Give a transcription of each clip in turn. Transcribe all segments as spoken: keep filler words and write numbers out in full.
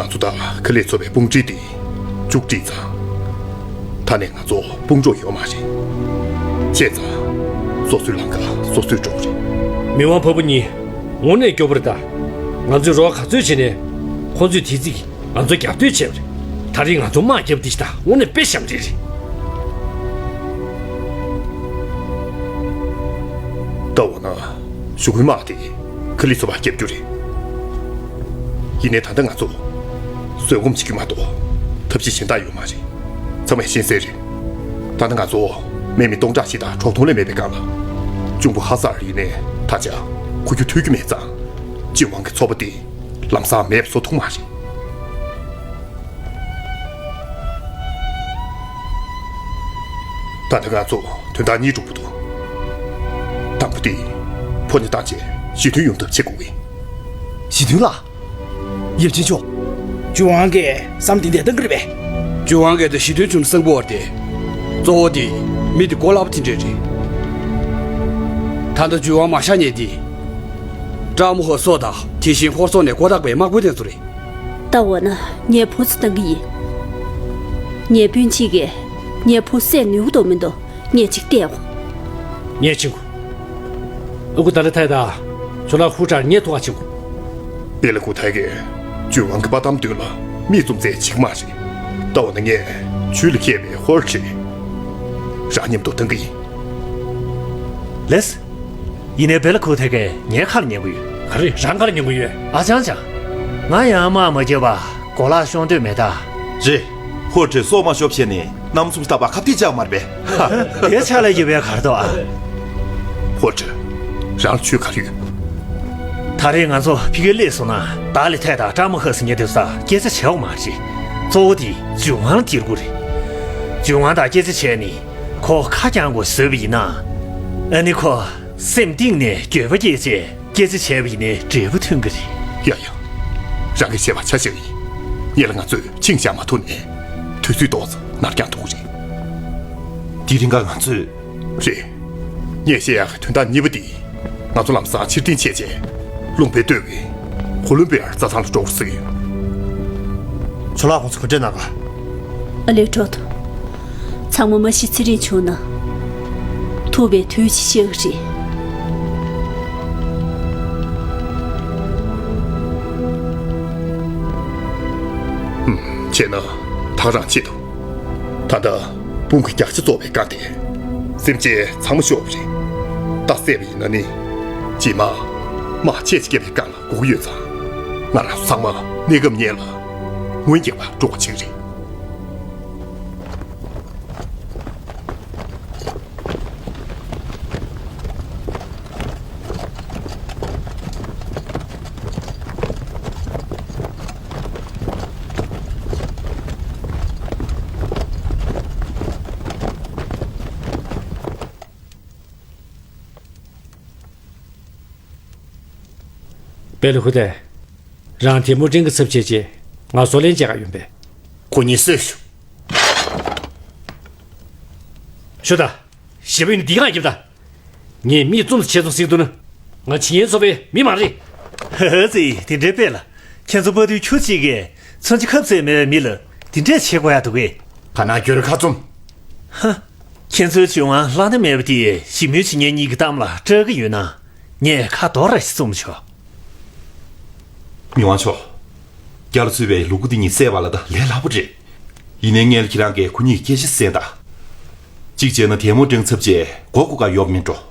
ང་ཚོ་དང་ཁི་ལི་ཚོ་བའི་དཔུང་སྒྲིག་དེ་མཇུག་བསྒྲིལ་ཙང་། ད་ནས་ང་ཚོ་དཔུང་གྲོགས་ཡོད་མ་རེད། བྱས་ཙང་། སོ་སོའི་ལམ་ཁ་སོ་སོས་འགྲོ་གི་རེད། མི་དབང་འཕགས་པ་གཉིས་དངོས་གནས་སྐྱོ་པོ་རེད་ད། ང་ཚོས་རོགས་ག་ཚོད་བྱས་ནས་ཁོང་ཚོས་དེ་རྩིས་ཀྱིས་ང་ཚོ་རྒྱབ་གཏོད་བྱས་པ་རེད། ད་རེས་ང་ཚོ་དམག་རྒྱབ་འདི་ཞིག་ད་དངོས་གནས་དཔེ་ཞབས་འདྲེན་རེད། ད་འོ་ན་ཞུ་སྐུལ་དམག་དེ་ཁི་ལི་ཚོ་བ་རྒྱབ་རྒྱུ་རེད། ཡིན་ནའི་ད་ལྟ་ང་ཚོ་བཟོད་སྒོམ་བྱེད་རྒྱུ་མ་གཏོགས་ཐབས་ཤེས་གཞན་དག་ཡོད་མ་རེད། ཚང་མས་ཤེས་གསལ་རེད། ད་ལྟ་ང་ཚོ་དམག་མི་སྟོང་ཕྲག་ཞིག་དང་གྲོགས་མཐོང་ལས་མེད་པའི་སྒང་ལ། གཅུང་པོ་ཧ་སར་ཡིན་ནའི་ད་ཆ་ཁོ་རྒྱུག་ཐུབ་རྒྱུ་མེད་ཙང་། ཅིན་ཝང་གི་ཚོགས་པ་དེ་ལམ་སང་མེད་པ་བཟོ་ཐུབ་མ་རེད། ད་ལྟ་ང་ཚོ་དོན་དག་གཉིས་གྲུབ་པོ་འདུག་དང་པོ་དེ། ཕོ་ཉ་བཏང་བྱས་ཞི་མཐུན་ཡོང་ཐབས་བྱེད་དགོས་ཀྱི། ཞི་མཐུན་ལ། ཡབ་ཆེན་མཆོག་ཅུན་ཝང་གིས་བསམ་དེ་འདྲ་བཏང་གི་རེད་པས། ཅུན་ཝང་གིས་ད་ཞི་མཐུན་བྱུང་སེམས་པོ་བར་ཏེ། གཙོ་བོ་དེ་མི་དེ་གོ་སླ་པོ་དེ་འདྲས་རེད། ད་ལྟ་ཅུན་ཝང་མ་ཤ་ཉེ་དེ། ཀྲ་མོ་ཧོ་སོགས་དང་དེ་བཞིན་ཧོར་སོག་ནས་མགོ་བཏགས་པའི་དམག་དཔོན་དེ་ཚོ་རེད། ད་འོ་ན་ངས་བུ་ཚོ་བཏང་གི་ཡིན། ངའི་སྤུན་གཅིག་གིས་ངའི་བུ་བསད་ནུས་མདོག་མི་འདུག་ངས་ཅིག་བལྟས་འོང་། ངས་ཕྱིན་གོ། ཨ་ཁུ་ད་ལི་ཐའི་དང་ཇོ་ལགས་ཧུ་ཁྲར་ངས་ཐུག་ག་ཕྱིན་གོ། པེ་ལི་ཁུ་ཐའི་གིས་ཅུན་ཝང་གི་པ་དམ་མདུན་ལ་མིག་བཙུམ་ཚད་བྱེད་ཀྱི་མ་རེད། ད་འོ་ན་ངས་ཆུ་ལ་ཁད་པའི་ཧོར་ཁྲིད། རང་མཉམ་དུ་བཏང་གི་ཡིན། ལེས། ཡིན་ནའི་པེ་ལི་ཁུ་ཐའི་གིས་ངའི་ཁ་ལ་ཉན་གི་ཡོད། ག་རེ་རང་ཁ་ལ་ཉན་གི་ཡོད། ཨ་ཅང་ཅང་། ང་ཡང་དམག་མ་རྒྱབ་པ་གོ་ལག་ཤོང་འདོད་མེད་ད། རེད། ཧོར་ཁྲིད་སྲོག་མ་ཤོར་བྱས་ནས་གནམ་མཚོ་ལྟ་བ་ཁ་གཏད་བཅག་མ་རེད་པས། དེ་ཆ་ལ་ཡོད་པའི་གར་དོ་ཨ། ཧོར་ཁྲིད། རང་ལ་ཆོས་ག་རེ་ཡོད། ད་རེས་ང་ཚོ་ཕ་གིར་སླེབས་སོང་ན་ད་ལི་ཐའི་དང་ཀྲ་མོ་ཧ་སི་ཉེ་དེ་ས་སྐད་ཆ་བྱེད་འོག་མ་རེད། གཙོ་བོ་དེ་ཅུན་ཝང་ལ་སྟེར་དགོས་རེད། ཅུན་ཝང་དང་སྐད་ཆ་བྱས་ནས་ཁོ་ཁ་རྐྱང་དགོས་བཟོས་པ་ཡིན་ན། ཨ་ནི་ཁོ་སེམས་གཏིང་ནས་འགྱོད་པ་སྐྱེས་བྱས་སྐད་ཆ་བྱས་པ་ཡིན་ནའི་འབྲས་བུ་ཐོན་གི་རེད། ཡ་ཡ། རང་གིས་བཤད་པ་ཆ་བཞག་ཡིན། ཉེ་ལ་ང་ཚོས་ཆིངས་བཞག་མ་ཐུབ་ནས་དུས་ཚོད་ཏོག་ཙམ་ནར་འགྱངས་ཐུབ་ཀྱི་རེད། དེ་རིང་ཀ་ང་ཚོས། རེད། ངས་བཤད་ཡག་གི་དོན་དག་གཉིས་པ་དེ། ང་ཚོ་ལམ་སང་ཕྱིར་འཐེན་བྱས་རྗེས། ལུང་པའི་སྟོད་ཀྱི་ཧུ་ལུན་པེ་ཨར་རྩྭ་ཐང་ལ་འགྲོ་དགོས་ཟེར་ཡོད། ཇོ་ལགས་ཁོང་ཚོ་ག་འདྲས་གནང་ག། ཨ་ལེག་ཁྲོད། ཚང་མ་མ་ཤི་ཚེ་རིང་བྱུང་ན། ཐུག་པའི་དུས་ཅིག་ཤེས་ཀྱི་རེད། ཧུམ། བྱས་ན་ད་རང་ཆེད་དུ། ད་ལྟ་དཔུང་གི་རྒྱགས་ཕྱེ་བཙོག་པའི་སྒང་དེ། སེམས་ཅན་ཚང་མ་ཤོར་བ་རེད། ད་བསད་པ་ཡིན་ན་ནི། རྗེས་མ་དམག་ཆེ་ཆེ་བརྒྱབ་པའི་སྒང་ལ་སྒུག་གི་ཡོད་ཙང་། ང་རང་ཚོ་ཚང་མ་གནས་སྐབས་ཉེན་ལ་རྔོན་རྒྱག་པར་འགྲོ་དགོས་ཀྱི་རེད། པེ་ལི་ཧུ་ཏེ། རང་དེ་མོ་འདྲེན་གི་ཚབ་བྱས་རྗེས་ང་བཟོ་ལེན་བྱེད་ག་ཡོང་པས། ཁོ་གཉིས་གསོད་ཤོག་ཤོད་ད། ཞེ་པོ་ཡིན་ན་འདི་གང་རྒྱབ་ད། ངས་མིག་བཙུམ་ཙམ་བྱས་སོང་ཟེར་འདུག་ན། ང་ཇི་ཡན་ཚོ་པའི་མི་མ་རེད། ཧ་ཧ་ཙི་དེ་འདྲའི་དཔེ་ལ། ཁྱེད་ཚོ་དཔའ་རྟུལ་ཁྱུ་གཅིག་གིས་མཚོན་ཆ་ཁབ་ཙམ་མེད་པའི་མི་ལ་དེ་འདྲས་བྱེད་དགོས་ཡ་འདུག་གས། ག་ན་གྱོད་རེ་ཁ་བཙུམ། ཧ། ཁྱེད་ཚོའི་བྱུང་བ་ལྷག་ན་མེད་པ་དེ་ཞི་མོལ་བྱེད་མཁན་གཉིས་ཀྱི་གཏམ་ལ་སྐྲག་གི་ཡོད་ན། ངས་ཁ་རྡོག་ར་ཞིག་བཙུམ་ཆོག་མི་དབང་མཆོག་རྒྱ་ལ་ཚུད་པའི་ལུ་གུ་འདི་གཉིས་བསད་པ་ལ་ད་ལས་སླ་པོ་རེད། ཡིན་ནའི་སྔོན་ལ་ཁྱེད་རང་གིས་ཁོ་གཉིས་ཀྱི་སྐད་ཆ་གསན་དང་། གཅིག་བྱས་ན་དལ་མོ་འགྲེང་ཚབ་བྱས་མགོ་སྒུར་ག་ཡོང་མིན་འགྲོ།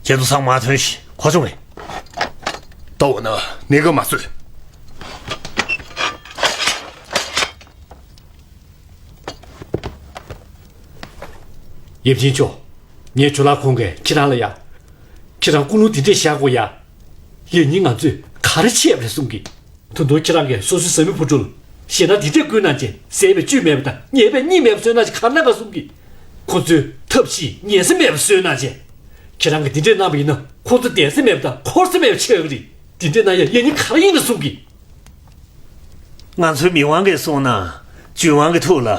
ཁྱེད་ཚོ་ཚང་མ་ཐོན་ཞིག་གོ་བྱུང་ངས། ད་འོ་ན་གནས་སྐབས་མ་བཟོད། ཡབ་ཆེན་མཆོག་ངའི་ཇོ་ལགས་ཁོང་གིས་ཁྱེད་རང་ལ་ཡ། ཁྱེད་རང་ཀུན་སློང་དེ་འདྲས་བཞག་དགོས་ཡ། ཡང་སྙིང་ང་ཚོས་ག་རེ་བྱས་པ་རེད་གསུང་གི། ད་དུང་ཁྱེད་རང་གིས་སོ་སོའི་བཟའ་མི་བུ་ཕྲུག་ལ་ཞེད་སྣང་དེ་འདྲས་བསྐུལ་གནང་བྱས་བཟས་པའི་བཅུད་མེད་པ་དང་ཉལ་བའི་གཉིད་མེད་པ་བཟོས་གནང་བྱས་ག་རེ་གནང་ག་གསུང་གི། ཁོ་ཚོའི་ཐབས་ཤེས་ཉན་ས་མེད་པ་བཟོས་གནང་བྱས། ཁྱེད་རང་གིས་དེ་འདྲས་གནང་བ་ཡིན་ན་ཁོ་ཚོ་བསྡད་ས་མེད་པ་དང་འཁོར་ས་མེད་པ་ཆགས་ཀྱི་རེད། དེ་འདྲས་གནང་ཡ་ཡང་སྙིང་ག་རེ་ཡིན་ན་གསུང་གི། ང་ཚོའི་མི་དབང་གིས་གསུངས་ན། ཅུན་དབང་གི་ཐུགས་ལ་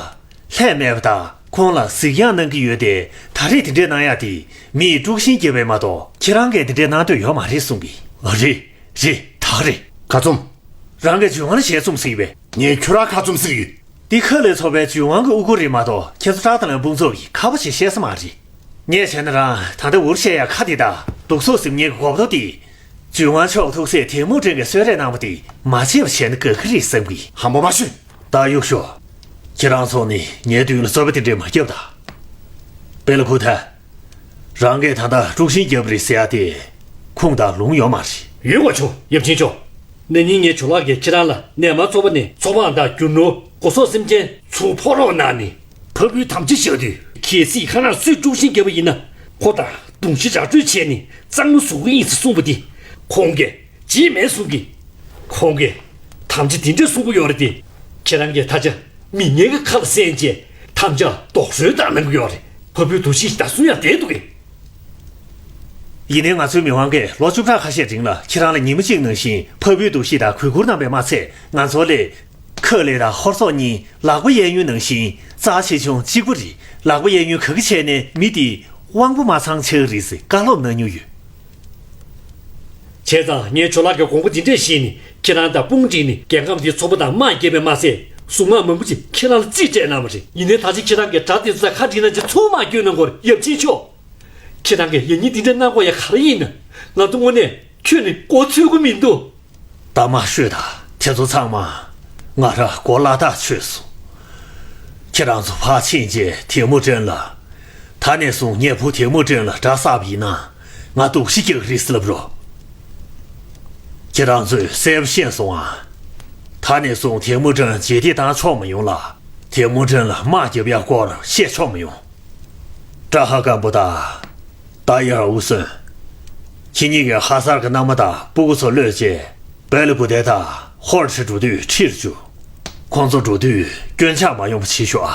ལྷད་མེད་པ་དང་ཁོང་ལ་གཟིགས་ཡག་གནང་གི་ཡོད་དེ། ད་རེས་དེ་འདྲས་གནང་ཡག་དེ་མིས་དཀྲུག་ཤིང་རྒྱབ་པས་མ་གཏོགས་ཁྱེད་རང་གིས་དེ་འདྲས་གནང་འདོད་ཡོད་མ་རེད་གསུང་གི། རེད། རེད། ད་རེད། ཁ་བཙུམ། རང་གིས་ཇུས་ཝང་ལ་ཞལ་འཛུམ་གཟིགས་པས། ངས་ཁྱོད་རང་ཁ་འཛུམ་གཟིགས་ཡོད། འདི་ཁ་ལས་ཚོགས་པའི་ཇུས་ཝང་གི་དབུ་གུར་རེད་མ་གཏོགས་ཁྱེད་ཚོ་ཀྲག་ཏ་ལའི་དཔུང་ཚོགས་ཀྱིས་ཁ་པོ་ཞིག་བཤད་ས་མ་རེད། ངས་བྱས་ན་རང་ད་ལྟ་འུར་བཤད་ཡག་ཁ་དེ་དང་སྡུག་སོག་སེམས་ཉེ་གི་གོ་བརྡ་དེ། ཇུས་ཝང་མཆོག་ཐུགས་སྲས་ཐེ་མུ་ཀྲེང་གིས་གསོལ་རས་གནང་བ་དེ་མ་བརྗེད་པ་བྱས་ན་དགའ་གི་རེད་བསམ་གི། ཧམ་པ་མ་ཤོད། ད་གཡུག་ཤོག་ཁྱེད་རང་ཚོ་ནི་ངའི་མདུན་ལ་རྩོད་པ་དེ་འདྲས་མ་རྒྱབ་དང་། པེ་ལ་ཁུ་ཐ། རང་གིས་ད་ལྟ་དཀྲུག་ཤིང་བརྒྱབ་པ་རེད་ཟེར་ཡ་དེ་ཁུངས་དང་ལུང་ཡོད་མ་རེད། ཡོད་གོ་ཆོ་ཡབ་ཆེན་མཆོག་ན་ནིང་ངའི་ཇོ་ལགས་ཀྱིས་ཁྱེད་རང་ལ་ནས་མར་ཚོགས་པ་ནས་ཚོགས་དཔོན་དང་རྒྱུ་ནོར་སྒོ་ཟོག་སེམས་ཅན་ཚུར་ཕོག་རོགས་གནང་ནས། ཕ་བུའི་དམ་བཅའ་བཞག་དུས་གལ་སྲིད་ཁ་ནང་སུས་དཀྲུག་ཤིང་བརྒྱབ་པ་ཡིན་ན་ཁོ་དང་གདུང་ཤིང་ར་སྤྲོད་བྱས་ནས་གཙང་མ་བཟོ་གི་ཡིན་ཟེར་གསུངས་པ་དེ་ཁོང་གིས་བརྗེད་མེད་གསུང་གི། ཁོང་གིས་དམ་བཅའ་དེ་འདྲས་གསུང་གི་ཡོད་རེད་དེ། ཁྱེད་རང་གིས་ད་ཆ་མི་ངན་གྱི་ཁ་ལ་གསན་བྱས་དམ་བཅའ་དོགས་ཟོན་བཏང་གནང་གི་ཡོད་རེད། ཕ་བུའི་འདུ་ཤེས་ད་གསུང་ཡག་བསྡད་འདུག་གས། ཡིན་ནའི་ང་ཚོའི་མི་དབང་གིས་ལོ་བཅུ་ཕྲག་ཁ་ཤས་རིང་ལ་ཁྱེད་རང་ལ་ཉི་མ་གཅིག་ནང་བཞིན་ཕ་བུའི་འདུ་ཤེས་དང་གུས་བཀུར་གནང་པས་མ་ཚད་ང་ཚོ་ལས། ཁ་ལེ་དང་ཧོར་སོག་གཉིས་ལག་པ་གཡས་གཡོན་ནང་བཞིན་རྩ་ཆེ་ཆུང་གཅིག་པ་རེད། ལག་པ་གཡས་གཡོན་ག་གི་བྱས་ནས་མི་དེ་དབང་པོ་མ་ཚང་ཆགས་ཀྱི་རེད་ཟེར་བཀའ་སློབ་གནང་མྱོང་ཡོད། བྱས་ཙང་ངའི་ཇོ་ལགས་ཀྱིས་དགོངས་པ་འདི་འདྲས་བཞེས་ནས་ཁྱེད་རང་དང་དཔུང་བསྒྲིགས་ནས་རྒྱལ་ཁམས་འདིའི་ཚོགས་པ་དང་དམག་བརྒྱབ་པས་མ་ཚད་གཟུངས་དམག་མང་པོ་ཅིག་ཁྱེད་རང་ལ་རྩིས་སྤྲད་གནང་བ་རེད། ཡིན་ནའི་ད་ཆ་ཁྱེད་རང་གིས་དགྲ་དེ་ཚོ་དང་ཁ་བྲལ་ན་ཅི་ཚུར་མ་བསྐྱོད་གནང་དགོས་རེད་ཡབ་ཆེན་མཆོག་ཁྱེད་རང་གིས་ཡ་ཉིན་འདི་འདྲ་གནང་དགོས་ཡ་ག་རེ་ཡིན་ན། ང་ཚོ་དངོས་གནས་ཁྱོད་ནི་མགོ་ཚོད་ཀྱི་མི་འདུག་ད་མ་ཤོད་ད། དེ་ཚོ་ཚང་མ་ང་ར་མགོ་བརླག་ཐག་ཆོད་སོང་། ཁྱེད་རང་ཚོ་ཕར་ཕྱིན་རྗེས་ཐེ་མུ་ཀྲེན་ལ། ད་ནས་བཟུང་ངའི་བུ་ཐེ་མུ་ཀྲེན་ལ་དགྲ་བསགས་པ་ཡིན་ན་ང་སྡུག་ཤི་རྒྱག་གི་རེད་ཟེར་ལབ་རོགས། ཁྱེད་རང་ཚོས་གསལ་པོ་ཤེས་སོང་ཨ། ད་ནས་བཟུང་ཐེ་མུ་ཀྲེན་རྗེས་འདེད་བཏང་ཆོག་མ་ཡོང་ལ། ཐེ་མུ་ཀྲེན་ལ་དམག་རྒྱབ་ཡག་སྐོར་བཤད་ཆོག་མ་ཡོང་། ཀྲ་ཧ་སྐམ་པོ་དང་། ཏཱ་ཡར་ཨུ་སོན། ཁྱེད་གཉིས་ཀྱིས་ཧ་སར་གྱི་མནའ་མ་དང་སྤུ་གུ་ཚོ་གློད་རྗེས། བེ་ལི་བུ་དེ་དང་ཧོར་ཁྲིར་འགྲོ་དུས་ཁྲིར་འཇུག་ཁོང་ཚོ་འགྲོ་དུས་སྐྱོན་ཆག་མ་ཡོང་བ་བྱེད་ཤོག་ཨ།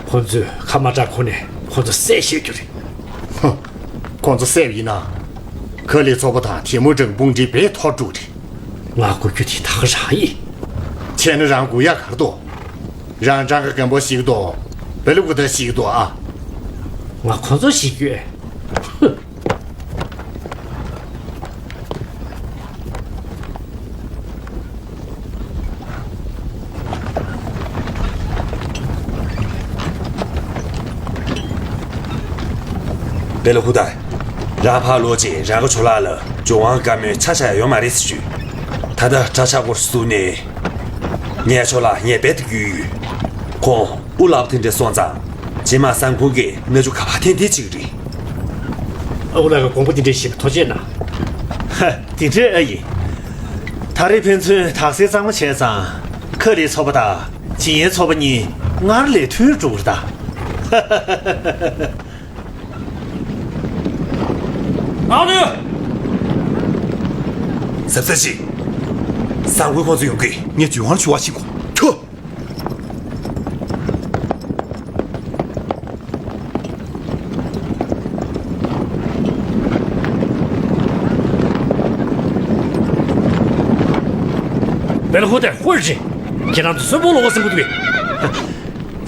ཁོ་ཚོས་ཁ་མ་གྲགས་གོང་ནས་ཁོ་ཚོ་བསད་ཤེས་རྒྱུ་རེད། ཧུམ། ཁོ་ཚོ་བསད་པ་ཡིན་ན། ཁ་ལི་ཚོགས་པ་དང་ཐེ་མུ་ཀྲེན་དཔུང་སྒྲིག་བེད་ཐོར་འགྲོ་གི་རེད། ང་དགོས་རྒྱུ་དེ་ད་ག་རང་ཡིན། བྱས་ན་རང་དགོས་ཡག་ག་རེ་འདུག་རང་ཀྲང་གི་རྒན་པོ་ཞིག་འདུག་བེ་ལི་ཀུ་ད་ཞིག་འདུག་ཨ། ང་ཁོ་ཚོ་ཞིག་ཡོད། ཧུ། བེ་ལ་ཧུ་ད། རང་ཕར་ལོག་རྗེས་རང་གི་ཇོ་ལགས་ལ་ཇོ་ཝང་བཀའ་མོལ་ཆ་བཞག་ཡོད་མ་རེད་ཟེར་ཞུས། ད་ལྟ་གྲྭ་ཆག་སྐོར་བསུ་ནས། ངའི་ཇོ་ལགས་ངས་རྦད་དེ་གུས་ཡོད། ཁོང་དབུ་ལག་པ་དེ་འདྲ་སོང་ཙང་རྗེས་མ་སང་ཁོང་གིས་མནའ་ཆུ་ག་པར་འཐེན་འཐེན་བྱེད་ཀྱི་རེད། ཨ་ཁུ་ལགས་ཀྱིས་དགོངས་པ་འདི་འདྲ་བཞེས་པར་ཐུགས་རྗེ་གནང་། ཧ། དེ་འདྲ་ཨ་ཡིན། ད་རེས་ཕན་ཚུན་དག་སེལ་གཙང་མ་བྱས་ཙང་། ཁ་ལིའི་ཚོགས་པ་དང་ཇིན་ཡའི་ཚོགས་པ་གཉིས་སྔར་ལས་མཐུན་འགྲོ་གི་རེད་ད། ཨ་ལོས། གཟབ་གཟབ་བྱེད། སང་ཁོང་ཁོང་ཚོ་ཡོང་གི། ངས་ཇུས་ཝང་ཞུ་བ་ཞིག་གོ། ཁྱོད། བེ་ལ་ཧུ་ཏེ་ཧུར་བྱེད། ཁྱེད་རང་ཚོ་གསོན་པོ་ལོག་གོ་ཟིན་གོ་འདུག་གས།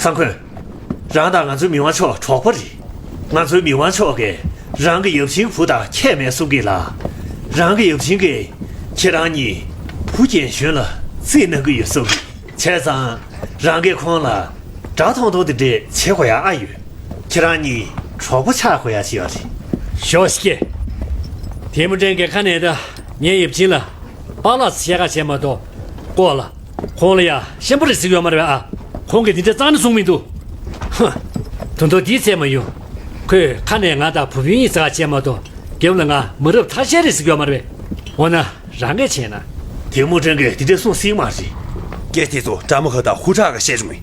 སང་ཁོས། རང་དང་ང་ཚོའི་མི་དབང་མཆོག་གྲོགས་པོ་རེད། ང་ཚོའི་མི་དབང་མཆོག་གིས་རང་གི་ཡབ་ཆེན་བུ་དང་ཁྱད་མེད་གསུང་གི་ལ། རང་གི་ཡབ་ཆེན་གྱིས་ཁྱེད་རང་གཉིས་བུ་རྒན་གཞོན་ལ་རྩིས་གནང་གི་ཡོད་གསུང་གི། བྱས་ཙང་རང་གིས་ཁོང་ལ་དགྲ་མཐོང་མཐོང་དེ་འདྲས་བྱེད་དགོས་ཡ་ཨ་ཡོད། ཁྱེད་རང་གཉིས་གྲོགས་པོ་ཆགས་དགོས་ཡ་ཅིག་ཡོད་རེད། ཞོགས་ཀྱི། ཐེ་མུ་ཀྲེན་གྱིས་ཁ་ནས་ད་ངའི་ཡབ་ཆེན་ལ་པཱ་ལགས་བཤད་ཁ་བྱས་མ་གཏོགས་ལྐོག་ལ། ཁོང་ལ་ཡ་ཤན་པོ་རེད་ཟེར་གྱི་ཡོད་མ་རེད་པས་ཨ། ཁོང་གིས་འདི་འདྲ་རྩ་ནས་གསུང་མི་འདུག་ཧ། དོན་དག་འདིའི་ཚད་མ་ཡོང་། ཁོས་ཁ་ནས་ང་དང་བུ་སྤུན་ཡིན་ཟེར་བྱས་མ་གཏོགས་རྒྱབ་ལ་ང་མི་རབས་ཐ་ཤལ་རེད་ཟེར་གྱི་ཡོད་མ་རེད་པས། འོ་ན་རང་གིས་བྱས་ན། དེ་མུ་ཀྲེན་གྱིས་འདི་འདྲ་གསུང་སྲིད་མ་རེད། སྐད་དེ་ཚོ་ཀྲ་མོ་ཧ་དང་ཧུ་ཁྲག་གིས་བཤད་བྱུང་ངས།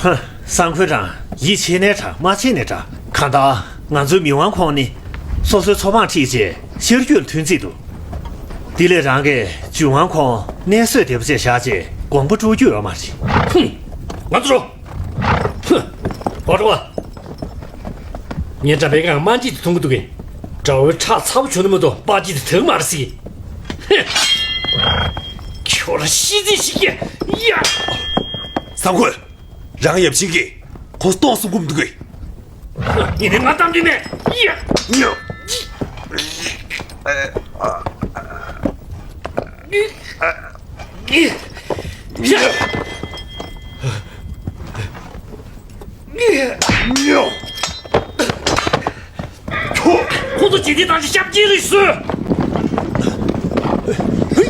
ཧ། སང་ཁོས་རང་ཡིད་ཆེས་ནའི་དྲག་མ་ཆེས་ནའི་དྲག་གང་ལྟར་ང་ཚོའི་མི་དབང་ཁོང་ནི་སོ་སོའི་ཚོ་དཔོན་ཁྲིད་རྗེས་ཤར་རྒྱུད་ལ་ཐོན་རྩིས་འདུག་དེ་ལས་རང་གིས་ཇུས་ཝང་ཁོང་གནས་བཟོད་བདེ་པོ་བྱས་བཞག་རྗེས་དགོངས་པ་དཀྲོལ་རྒྱུ་ཡོད་མ་རེད། ཧུམ། ང་ཚོ་འགྲོ། ཧུམ། འགྲོ་རོགས། ངས་དགྲ་པའི་སྒང་དམར་འབྱིད་དེ་མཐོང་གི་འདུག་གས། དགྲ་བོའི་ཁྲག་ཚ་པོ་བྱུང་ན་མ་གཏོགས་དམར་འབྱིད་དེ་དག་མ་རེད་ཟེར་གི། ཧེ། ཁྱོད་ ཁོ་ལ་ཤི་རྩིས་ཤིག་སྐྱེ། ཡ། སང་ཁོས། རང་ཡབ་ཆེན་གྱིས་ཁོ་སྟོང་གསུང་གུམ་འདུག་གི། ཡིན་ནའི་ང་གཏམ་རྒྱུད་མེད། ཡ། ཉོ། ཡ། ཁྱོ། ཁོ་ཚོ་ཇི་སྟེ་དང་ཞབས་ཀྱིས་རིགས་སུ།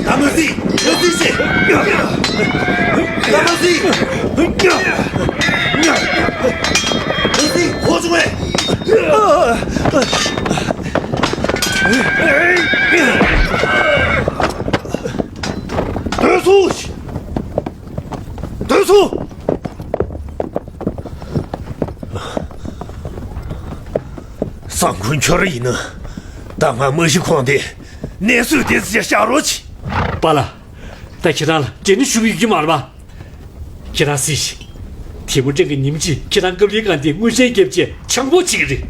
ལ་མ་སི། མ་སི་ཞེས། ལ་མ་སི། མ་སི་ཁོ་ཚོ་བས། སྡོད་སོང་། སྡོད་སོང་། སང་ཁོན་ཁྱོད་ར་ཡིན་ན། ད་ང་མ་གཞི་ཁོང་དེ་གནས་ཚུལ་དེ་ཚོ་བཤད་རོགས་གྱིས། པཱ་ལགས། ད་ཁྱེད་རང་ལ་འབྲེལ་ནི་ཞུ་གི་ཡོད་ཀྱི་མ་རེད་པ། ཁྱེད་རང་གཟིགས་ཤིག། དེ་མོ་སྤྲང་གི་ཉིན་གཅིག་ཁྱེད་རང་སྐབས་རེ་གང་དེ་དངུལ་ཆེན་རྒྱབ་ཆེ་ཆང་ཕོ་བྱེད་ཀྱི་རེད།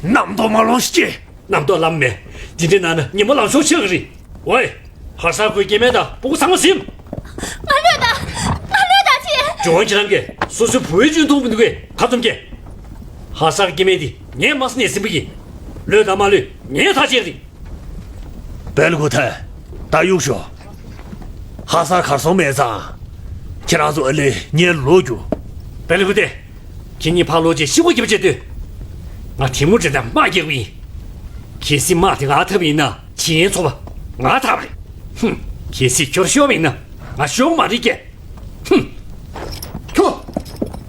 རྣམ་རྟོག་མ་ལོང་ཤིག་ཅེས། རྣམ་རྟོག་ལམ་མེ། འདི་འདྲའི་ནང་ན་ཉི་མ་ལང་ཤོར་ཆགས་ཀྱི་རེད། ཝེ། ཧ་སག་ཁོའི་སྐྱེ་དམན་དང་སྤུ་གུ་ཚང་མ་ཟིན། ང་ལོས་དང་། ང་ལོས་དང་ཅི། ཇོ་ཝན་ཁྱེད་རང་གིས་སོ་སོའི་བུ་བའི་གཅུན་མཐོང་གི་འདུག་གས་ག་ཚོམ་སྐྱེ། ཧ་སག་སྐྱེ་དམན་དེ་ངས་མ་སེ་ནས་ཟིན་པ་ཡིན། ལོས་དང་མ་ལོས་ངས་ཐག་བཅད་རེད། བེལ་ཀུ་ཐེ། ད་གཡུག་ཞོག། ཧ་སག་གར་སོང་མེད་ཙང་། ཁྱེད་རང་ཚོ་ཨ་ལེ་ངའི་ལོ་རྒྱུ། བེལ་ཀུ་ཐེ། ཁྱེད་གཉིས་ཕར་ལོག་རྗེས་ཤི་བོ་རྒྱབ་བྱེད་དུས། ང་དེ་མོ་འདྲ་དང་དམག་རྒྱག་པ་ཡིན། གལ་སྲིད་དམག་དེ་ང་འཐབ་པ་ཡིན་ན་ཆེན་ཚོ་པ་ང་འཐབ་པ་རེད། ཧུམ། གལ་སྲིད་ཁྱོད་ཤོར་བ་ཡིན་ན་ང་ཤོར་མ་རེད་ཀྱེ། ཧུམ། ཁྱོ།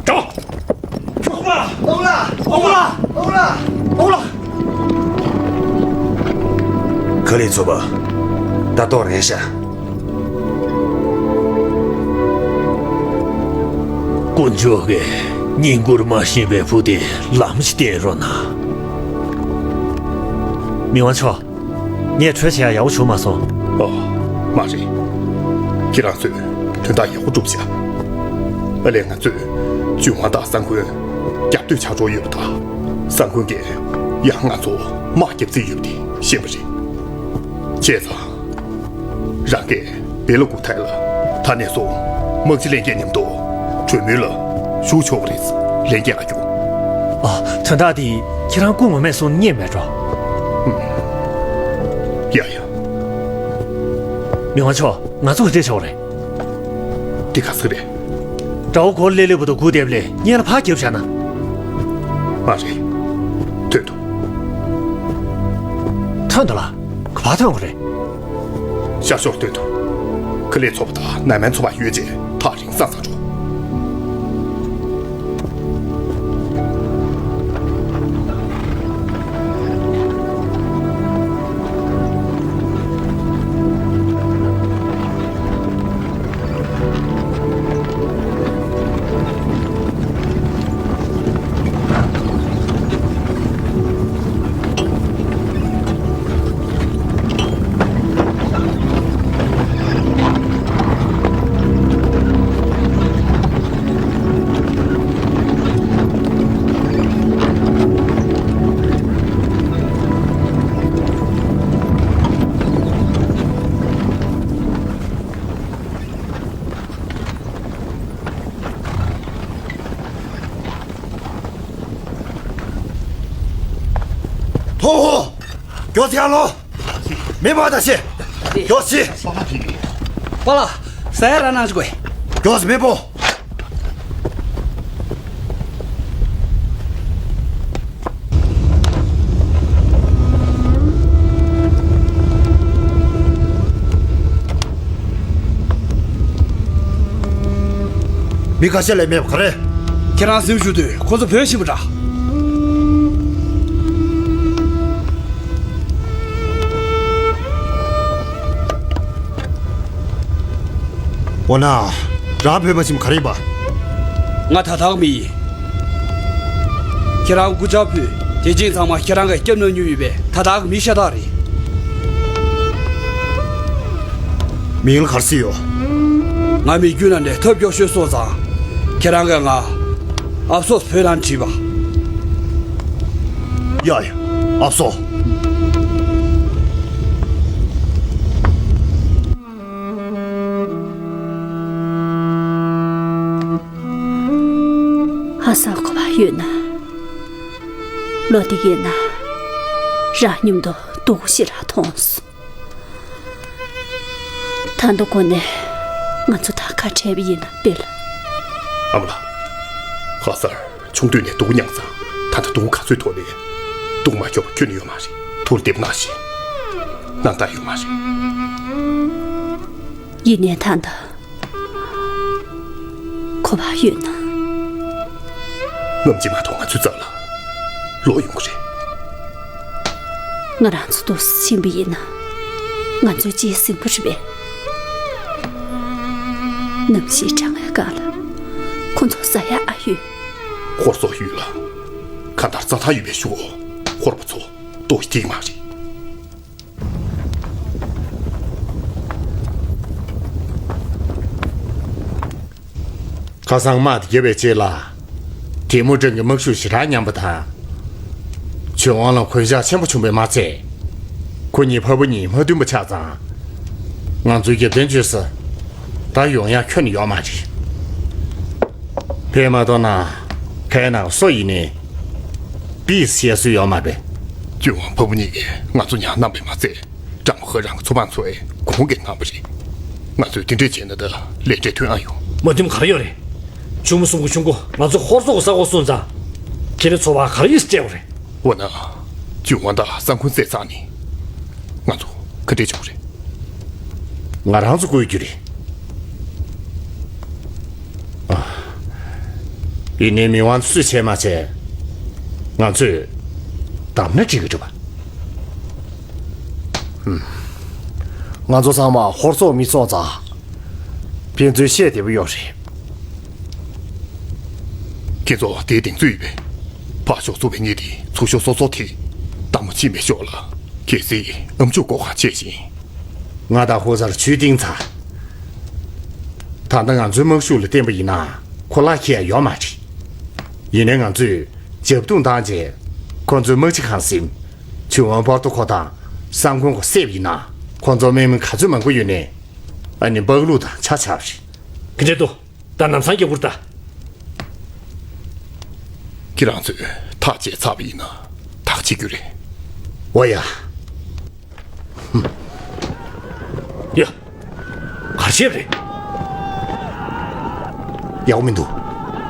འགྲོ། ཁྱོ། ཨོ་ལ། ཨོ་ལ། ཨོ་ལ། ཨོ་ལ། ཁ་ལས་ཚོ་པ། ད་ཏོག་རེད་ཤག། དཀོན་མཆོག་གིས་བསྙེན་བཀུར་མ་ཤེས་པའི་བུ་དེ་ལམ་ཞིག་བསྟན་རོགས་གནང་། མི་དབང་མཆོག། ངས་གྲོས་བྱེད་ཡག་ཡག་པོ་བྱུང་མ་སོང་། ཨོ། མ་རེད། ཁྱེད་རང་ཚོས་དོན་དག་ཡག་པོ་བསྒྲུབས་ཤག། ཨ་ལས་ང་ཚོས་ཇུན་ཝང་དང་སང་ཁོན་རྒྱབ་གཏོད་བྱ་འཇོག་ཡོད་པ་དང་། སང་ཁོན་གྱིས་ཡང་ང་ཚོ་དམག་རྒྱབ་རྩིས་ཡོད་པ་དེ་ཤེས་པ་རེད། བྱས་ཙང་། རང་གིས་བེ་ལ་ཀུ་ཐའི་ལ་ད་ནས་བཟུང་དམག་སྤྱི་ལྷན་རྒྱས་མཉམ་དུ་གྲོས་མོལ་ལ་ཞུགས་ཆོག་པ་རེད། ལན་རྒྱག་ཨ་ཁྱུང་། ཨ། དོན་དག་འདི་ཁྱེད་རང་སྐུ་ངོ་མས་གསུངས་ན་ཉན་མེད་འགྲོ། ཧུམ། ཡ་ཡ། མི་དབང་མཆོག། ང་ཚོ་ག་འདྲས་བྱ་བ་རེད། འདི་ག་ཟིག་རེད། དགྲ་བོ་སྒོ་ལ་སླེབས་སླེབས་པ་དང་སྒུག་བསྡད་པ་ལས་སྔོན་ལ་ཕར་རྒྱབ་བཞག་ན། མ་རེད། ཐོན་ཐུབ། ཐོན་ཐུབ་ལ། ག་པར་ཐོན་དགོས་རེད། ཤར་ཕྱོགས་སྟོད་དུ། ཁི་ལེ་ཚོ་པ་དང་ནན་མན་ཚོ་པ་ཡོད་ཅེས་ཐག་རིང་ས་ས་འགྲོ། ཐོ་ཧོ། མགྱོགས་ཙམ་ལོ། མི་མང་དང་ཤི། མགྱོགས་ཤི། པཱ་ལགས། ཟ་ཡ་རག་གནང་ཅིག་དགོས། མགྱོགས་ཙམ་མི་སྤོ། མི་ཁ་ཤས་ལས་མེད་པ་ག་རེ། ཁྱེད་རང་གཟིམ་བཞུགས་དུས་ཁོ་ཚོ་བོད་ཤི་བ་འདྲ། འོ་ན། རང་བོད་པ་ཞིག་ག་རེ་ཡིན་པ། ང་ད་ཐག་མི་ཡིན། ཁྱེད་རང་སྐུ་ཕྱྭ་ཕུད་དེ་ཅིང་ཚང་མ་ཁྱེད་རང་གིས་སྐྱབས་གནང་མྱོང་ཡོད་པས་ད་ཐག་མི་ཤ་སྟག་རེད། མིང་ལ་ག་རེ་ཟེར་ཡོད། ང་མི་རྒྱུད་ན་འདྲེ་ཐབས་སྐྱོ་ཤོས་སོང་ཙང་། ཁྱེད་རང་གིས་ང་ཨབ་སོ་བོད་ནང་བྲིས་པ། ཡ་ཡ། ཨབ་སོ། ཨ་གསར་གོ་བ་ཡོད་ན། ལོ་འདི་ཡིན་ན་རང་མཉམ་དུ་སྡུག་ཞེ་དྲག་མཐོང་སོང་། ད་ལྟ་ཁོ་ནས་ང་ཚོ་དང་ཁ་བྲལ་བ་ཡིན་ན་དཔེ་ལ། ཨ་མ་ལགས། ཨ་གསར་ཆུང་དུས་ནས་སྡུག་མྱངས་ཙང་ད་ལྟ་སྡུག་ག་ཚོད་ཐོག་ནས་སྡུག་མ་སྐྱོ་བ་ཁྱོན་ནས་ཡོད་མ་རེད། ཐུགས་ལ་འདེབས་གནང་ཞིག་གནང་སྟངས་ཡོད་མ་རེད། ཡིན་ནའི་ད་ལྟ་གོ་བ་ཡོད་ན། སྔོན་གྱི་མ་གཏོགས་ང་ཚོའི་རྩ་ལ་ལོག་ཡོང་གི་རེད། ང་རང་ཚོ་འདུག་སེ་ཕྱིན་པ་ཡིན་ན་ང་ཚོའི་རྗེས་ཟིན་པ་རེད་པས། ནམ་ཞིག་གྲང་བའི་སྒང་ལ་ཁོ་ཚོ་ཟ་ཡག་ཨ་ཡོད། ཧོར་སོག་ཡུལ་ལ་གང་ལྟར་རྩྭ་ཐང་ཡོད་པའི་ཤུགས། ཧོར་པ་ཚོ་ལྟོགས་ཤི་ཐིག་མ་རེད། ཁ་སང་དམག་དེ་བརྒྱབ་པའི་རྗེས་ལ། ཐེ་མུ་ཀྲན་གྱི་དམག་ཤུགས་ཞེ་དྲག་ཉམས་པ་དང་། ཆོས་དབང་ལ་གོད་ཆག་ཆེན་པོ་བྱུང་བས་མ་ཚད། ཁོ་གཉིས་ཕ་བུ་གཉིས་མ་མཐུན་པ་ཆགས་ཙང་། ང་ཚོའི་རྒྱབ་རྟེན་བྱོས་ས་ད་ཡོང་ཡག་ཁྱོན་ནས་ཡོད་མ་རེད། དེ་མ་གཏོགས་ན་ཁའི་ནང་སོ་ཡིན་ནའི་པིས་བཤད་སྲོལ་ཡོད་མ་རེད། ཆོས་དབང་ཕ་བུ་གཉིས་ཀྱིས་ང་ཚོ་ཉར་གནང་བས་མ་ཚད། ཀྲང་མོ་ཧོ་རང་གི་ཚོ་དཔོན་ཚོ་ཡིས་གོང་གིས་གནང་བ་རེད། ང་ཚོས་དེ་འདྲས་བྱས་ན་ད་ལས་འབྲས་ཐོན་ཨ་ཡོང་། མ་མཐུན་ག་རེ་ཡོད་རེད། ཆུང་མ་གསུམ་པོ་ཆུང་ཀུ་ང་ཚོ་ཧོར་སོག་གི་ས་གོ་སོང་ཙང་། ཁྱེད་རང་ཚོ་བ་ག་རེ་ཡིན་སྤྲད་དགོས་རེད། འོ་ན། ཅུང་ཝང་དང་སང་ཁུན་བསད་ཚར་ནས། ང་ཚོ་ག་འདྲས་བྱེད་དགོས་རེད། ང་རང་ཚོ་བསྐོ་རྒྱུ་རེད། ཨ། ཡིན་ནའི་མི་དབང་སུས་བྱས་མ་བྱས། ང་ཚོས་བདམས་ན་འགྲིག་གི་རེད་པ། ཧུམ། ང་ཚོ་ཚང་མ་ཧོར་སོག་མི་ཚོགས་ཙང་། ཕན་ཚུན་ཤེས་བདེ་པོ་ཡོད་རེད། ཁྱེད་ཚོ་དེའི་གདེང་ཚོད་ཡོད་པས། ཕར་ཞོག་ཚུགས་པའི་གཉེན་དེ་ཚུར་ཤོག་སོ་སོ་དེ། སྟག་མོ་ཕྱིན་པའི་ཞོག་ལ། གལ་སྲིད་ཨམ་ཅོག་སྒོ་ཁར་ཆས་ཤིང་། ང་དང་ཧུ་སར་ཆུས་བཏིང་ཚར། ད་ལྟ་ང་ཚོའི་དམག་ཤུགས་ལ་བརྟེན་པ་ཡིན་ན་ཁོ་ལག་ཁྱེར་ཡ་ཡོད་མ་རེད། ཡིན་ནའི་ང་ཚོས་རྒྱབ་རྡུང་བཏང་རྗེས་ཁོ་ཚོའི་དམག་སྤྱི་ཁང་ཟིན། ཆུས་ཝང་པོར་ཏོ་ཁོ་དང་སང་ཁུན་ཁོ་བསད་པ་ཡིན་ན་ཁོ་ཚོ་དམག་མི་ག་ཚོད་མང་པོ་ཡོད་ནའི་ཨ་ནི་སྦག་ལུག་དང་ཆ་ཆགས་པ་རེད། ག་འདྲས་འདུག་ད་ནམ་སང་རྒྱབ་ཁུར་ད། ཁྱེད་རང་ཚོས་ཐག་བཅད་ཚར་བ་ཡིན་ན་ཐག་བཅད་རྒྱུ་རེད། འོ་ཡ། ཡ། ག་རེ་བྱས་པ་རེད། ཡག་པོ་མི་འདུག་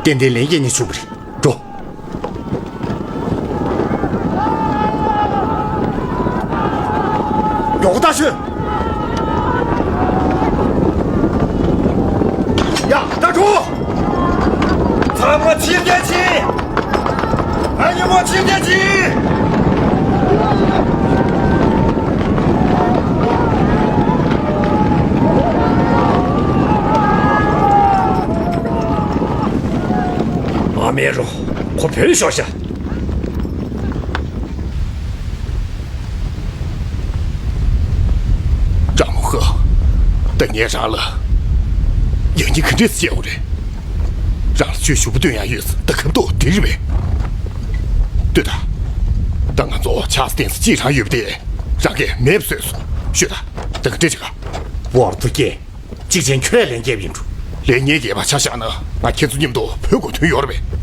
ཏན་ཏན་ལན་རྒྱག་ཉེན་བྱུང་བ་རེད། འགྲོ། མགྱོགས་པོ་ལྟ་ཤོད། ཡ། ད་འགྲོ། ཚང་མ་ཕྱིར་རྒྱལ་ཕྱིན། ང་མཉམ་པོ་ཕྱིར་རྒྱལ་ཕྱིན། ཨ་མེ་རོ། ཁོ་བོད་ཤོག་ཤ། ཀྲང་མོ་ཧོ། ད་ངས་རང་ལ་ཡང་སྙིང་ག་འདྲས་སྐྱེ་བ་རེད། རང་ལ་ཆོས་ཞུ་བ་སྟོན་ཡག་ཡོད་ས་ད་ཁབ་ཏོ་དེ་རེད་པས། ལྟོས་དང་། ད་ང་ཚོ་ཆགས་སྡང་ས་གཅིག་རང་ཡོད་པ་དེ་རང་གིས་མེད་པ་བཟོས་སོང་། ཤོད་དང་། ད་ག་འདྲས་བྱེད་ག་བོར་དུ་སྐྱེ། གཅིག་བྱས་ཁྱོད་ལ་ལན་རྒྱབ་ཡིན་འགྲོ། ལན་ངས་རྒྱབ་པ་ཆ་བཞག་ན་ང་ཁྱེད་ཚོ་མཉམ་དུ་བུད་དགོས་དོན་ཡོད་རེད་པས།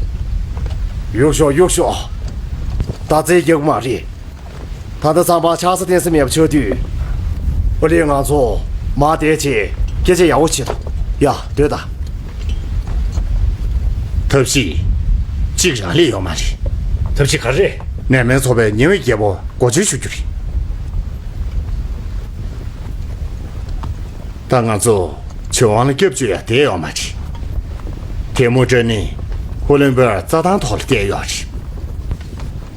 གཡུག་ཤོག་གཡུག་ཤོག་ད་རྩལ་རྒྱག་གི་མ་རེད། ད་ལྟ་ཚང་མ་ཆགས་ས་བསྟན་ས་མེད་པ་ཆགས་དུས། ཨོ་ལེ་ང་ཚོ་མ་བསྡད་བྱས་སྐད་ཆ་ཡག་པོ་བྱེད་དང་། ཡ་སྡོད་དང་། ཐབས་ཤེས་གཅིག་རང་ལས་ཡོད་མ་རེད། ཐབས་ཤེས་ག་རེ། ནན་མེན་ཚོ་པའི་ཉེ་བའི་རྒྱལ་པོ་སྒོ་འབྱེད་ཞུ་རྒྱུ་རེད། ད་ང་ཚོ་ཆོས་དབང་ལ་སྐྱབས་བཅོལ་ཡ་བསྡད་ཡོད་མ་རེད། ཐེ་མུ་ཀྲན་ནི་ཧུ་ལུན་པོའི་རྩྭ་ཐང་ཐོག་ལ་བསྡད་ཡོད་རེད།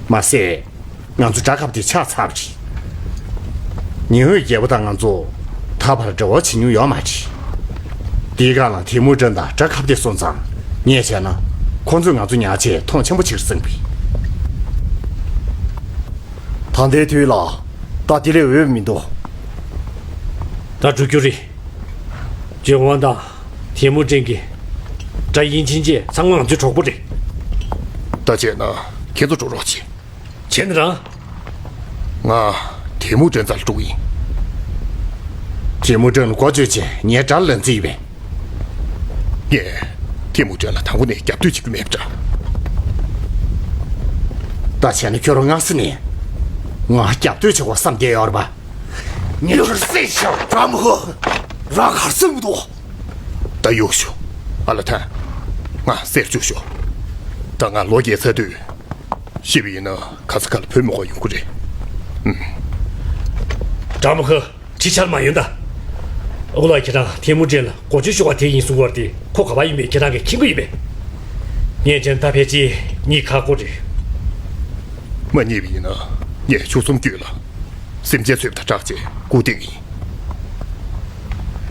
མ་ཟད། ང་ཚོ་དགྲ་ཁབ་དེ་ཆགས་ཚར་བ་རེད། ཉི་འོད་རྒྱལ་པོ་དང་ང་ཚོ་ད་བར་འབྲེལ་བ་བྱེད་མྱོང་ཡོད་མ་རེད། དེའི་སྒང་ལ་ཐེ་མུ་ཀྲན་དང་དགྲ་ཁབ་དེ་སོང་ཙང་ངས་བྱས་ན་ཁོ་ཚོས་ང་ཚོ་ཉར་ཆེད་མཐོང་ཆེན་པོ་བྱེད་ཀྱི་རེད་བསམ་གི། ད་ལྟའི་དུས་ལ་ད་དེ་ལས་འོས་མི་འདུག་ད་འགྲོ་རྒྱུ་རེད། ཇོན་ཝང་དང་ཐེ་མུ་ཀྲན་གྱི་དགྲ་དབྱིན་ཆིན་བཅས་ཚང་མ་ང་ཚོའི་གྲོགས་པོ་རེད། ད་བྱས་ན་ཁྱེད་ཚོ་འགྲོ་རོགས་བྱེད། བྱས་ན་རང་། ང་ཐེ་མུ་ཀྲན་རྩ་ལ་འགྲོ་གི་ཡིན། ཐེ་མུ་ཀྲན་ལ་མགོ་བཅོས་བྱས་ངའི་དགྲ་ལ་ལན་རྩིས་ཡིན་པས། ངས་ཐེ་མུ་ཀྲན་ལ་དང་པོ་ནས་རྒྱབ་གཏོད་བྱེད་རྒྱུ་མེད་པ་འདྲ། ད་བྱས་ན་ཁྱོད་རང་སྔ་ས་ནས་ང་རྒྱབ་གཏོད་བྱེད་དགོས་བསམ་གྱི་ཡོད་རེད་པ། ངས་ཁྱོད་བསད་ཤོག་ཀྲང་མུ་ཧུ། རང་ག་རེ་བསམ་གྱི་འདུག་ད་གཡུག་ཞོག་ཨ་ལ་ཐན། ང་བསད་བཅུག་ཤོག་ད་ང་ལོ་བརྒྱད་ཚར་དུས། ཤི་བ་ཡིན་ན་ཁ་ས་ཁ་ལ་བུ་མི་དགོས་ཡོང་གི་རེད། ཨུམ། ཀྲང་མུ་ཧུ། ཁྲི་ཆར་མ་ཡོང་ད། ཨོ་ལགས་ཁྱེད་རང་ཐེ་མུ་ཅིན་ལ་གོ་ཆོད་ཤོར་བ་དེ་ཡིན་གསུང་གི་ཡོད་རེད་དེ། ཁོ་ག་པར་ཡིན་མིན་ཁྱེད་རང་གིས་མཁྱེན་གྱི་ཡོད་པས། ངས་དྲན་ད་ཕལ་ཆེར་གཉིད་ཁག་པོ་རེད། མ་རྙེད་པ་ཡིན་ན་ངས་ཆུ་ཚོད་གསུམ་བརྒྱུད་ལ་སེམས་ཅན་འཚོལ་བ་དང་སྦྲགས་བྱས་སྒུག་བསྡད་ཀྱི་ཡིན།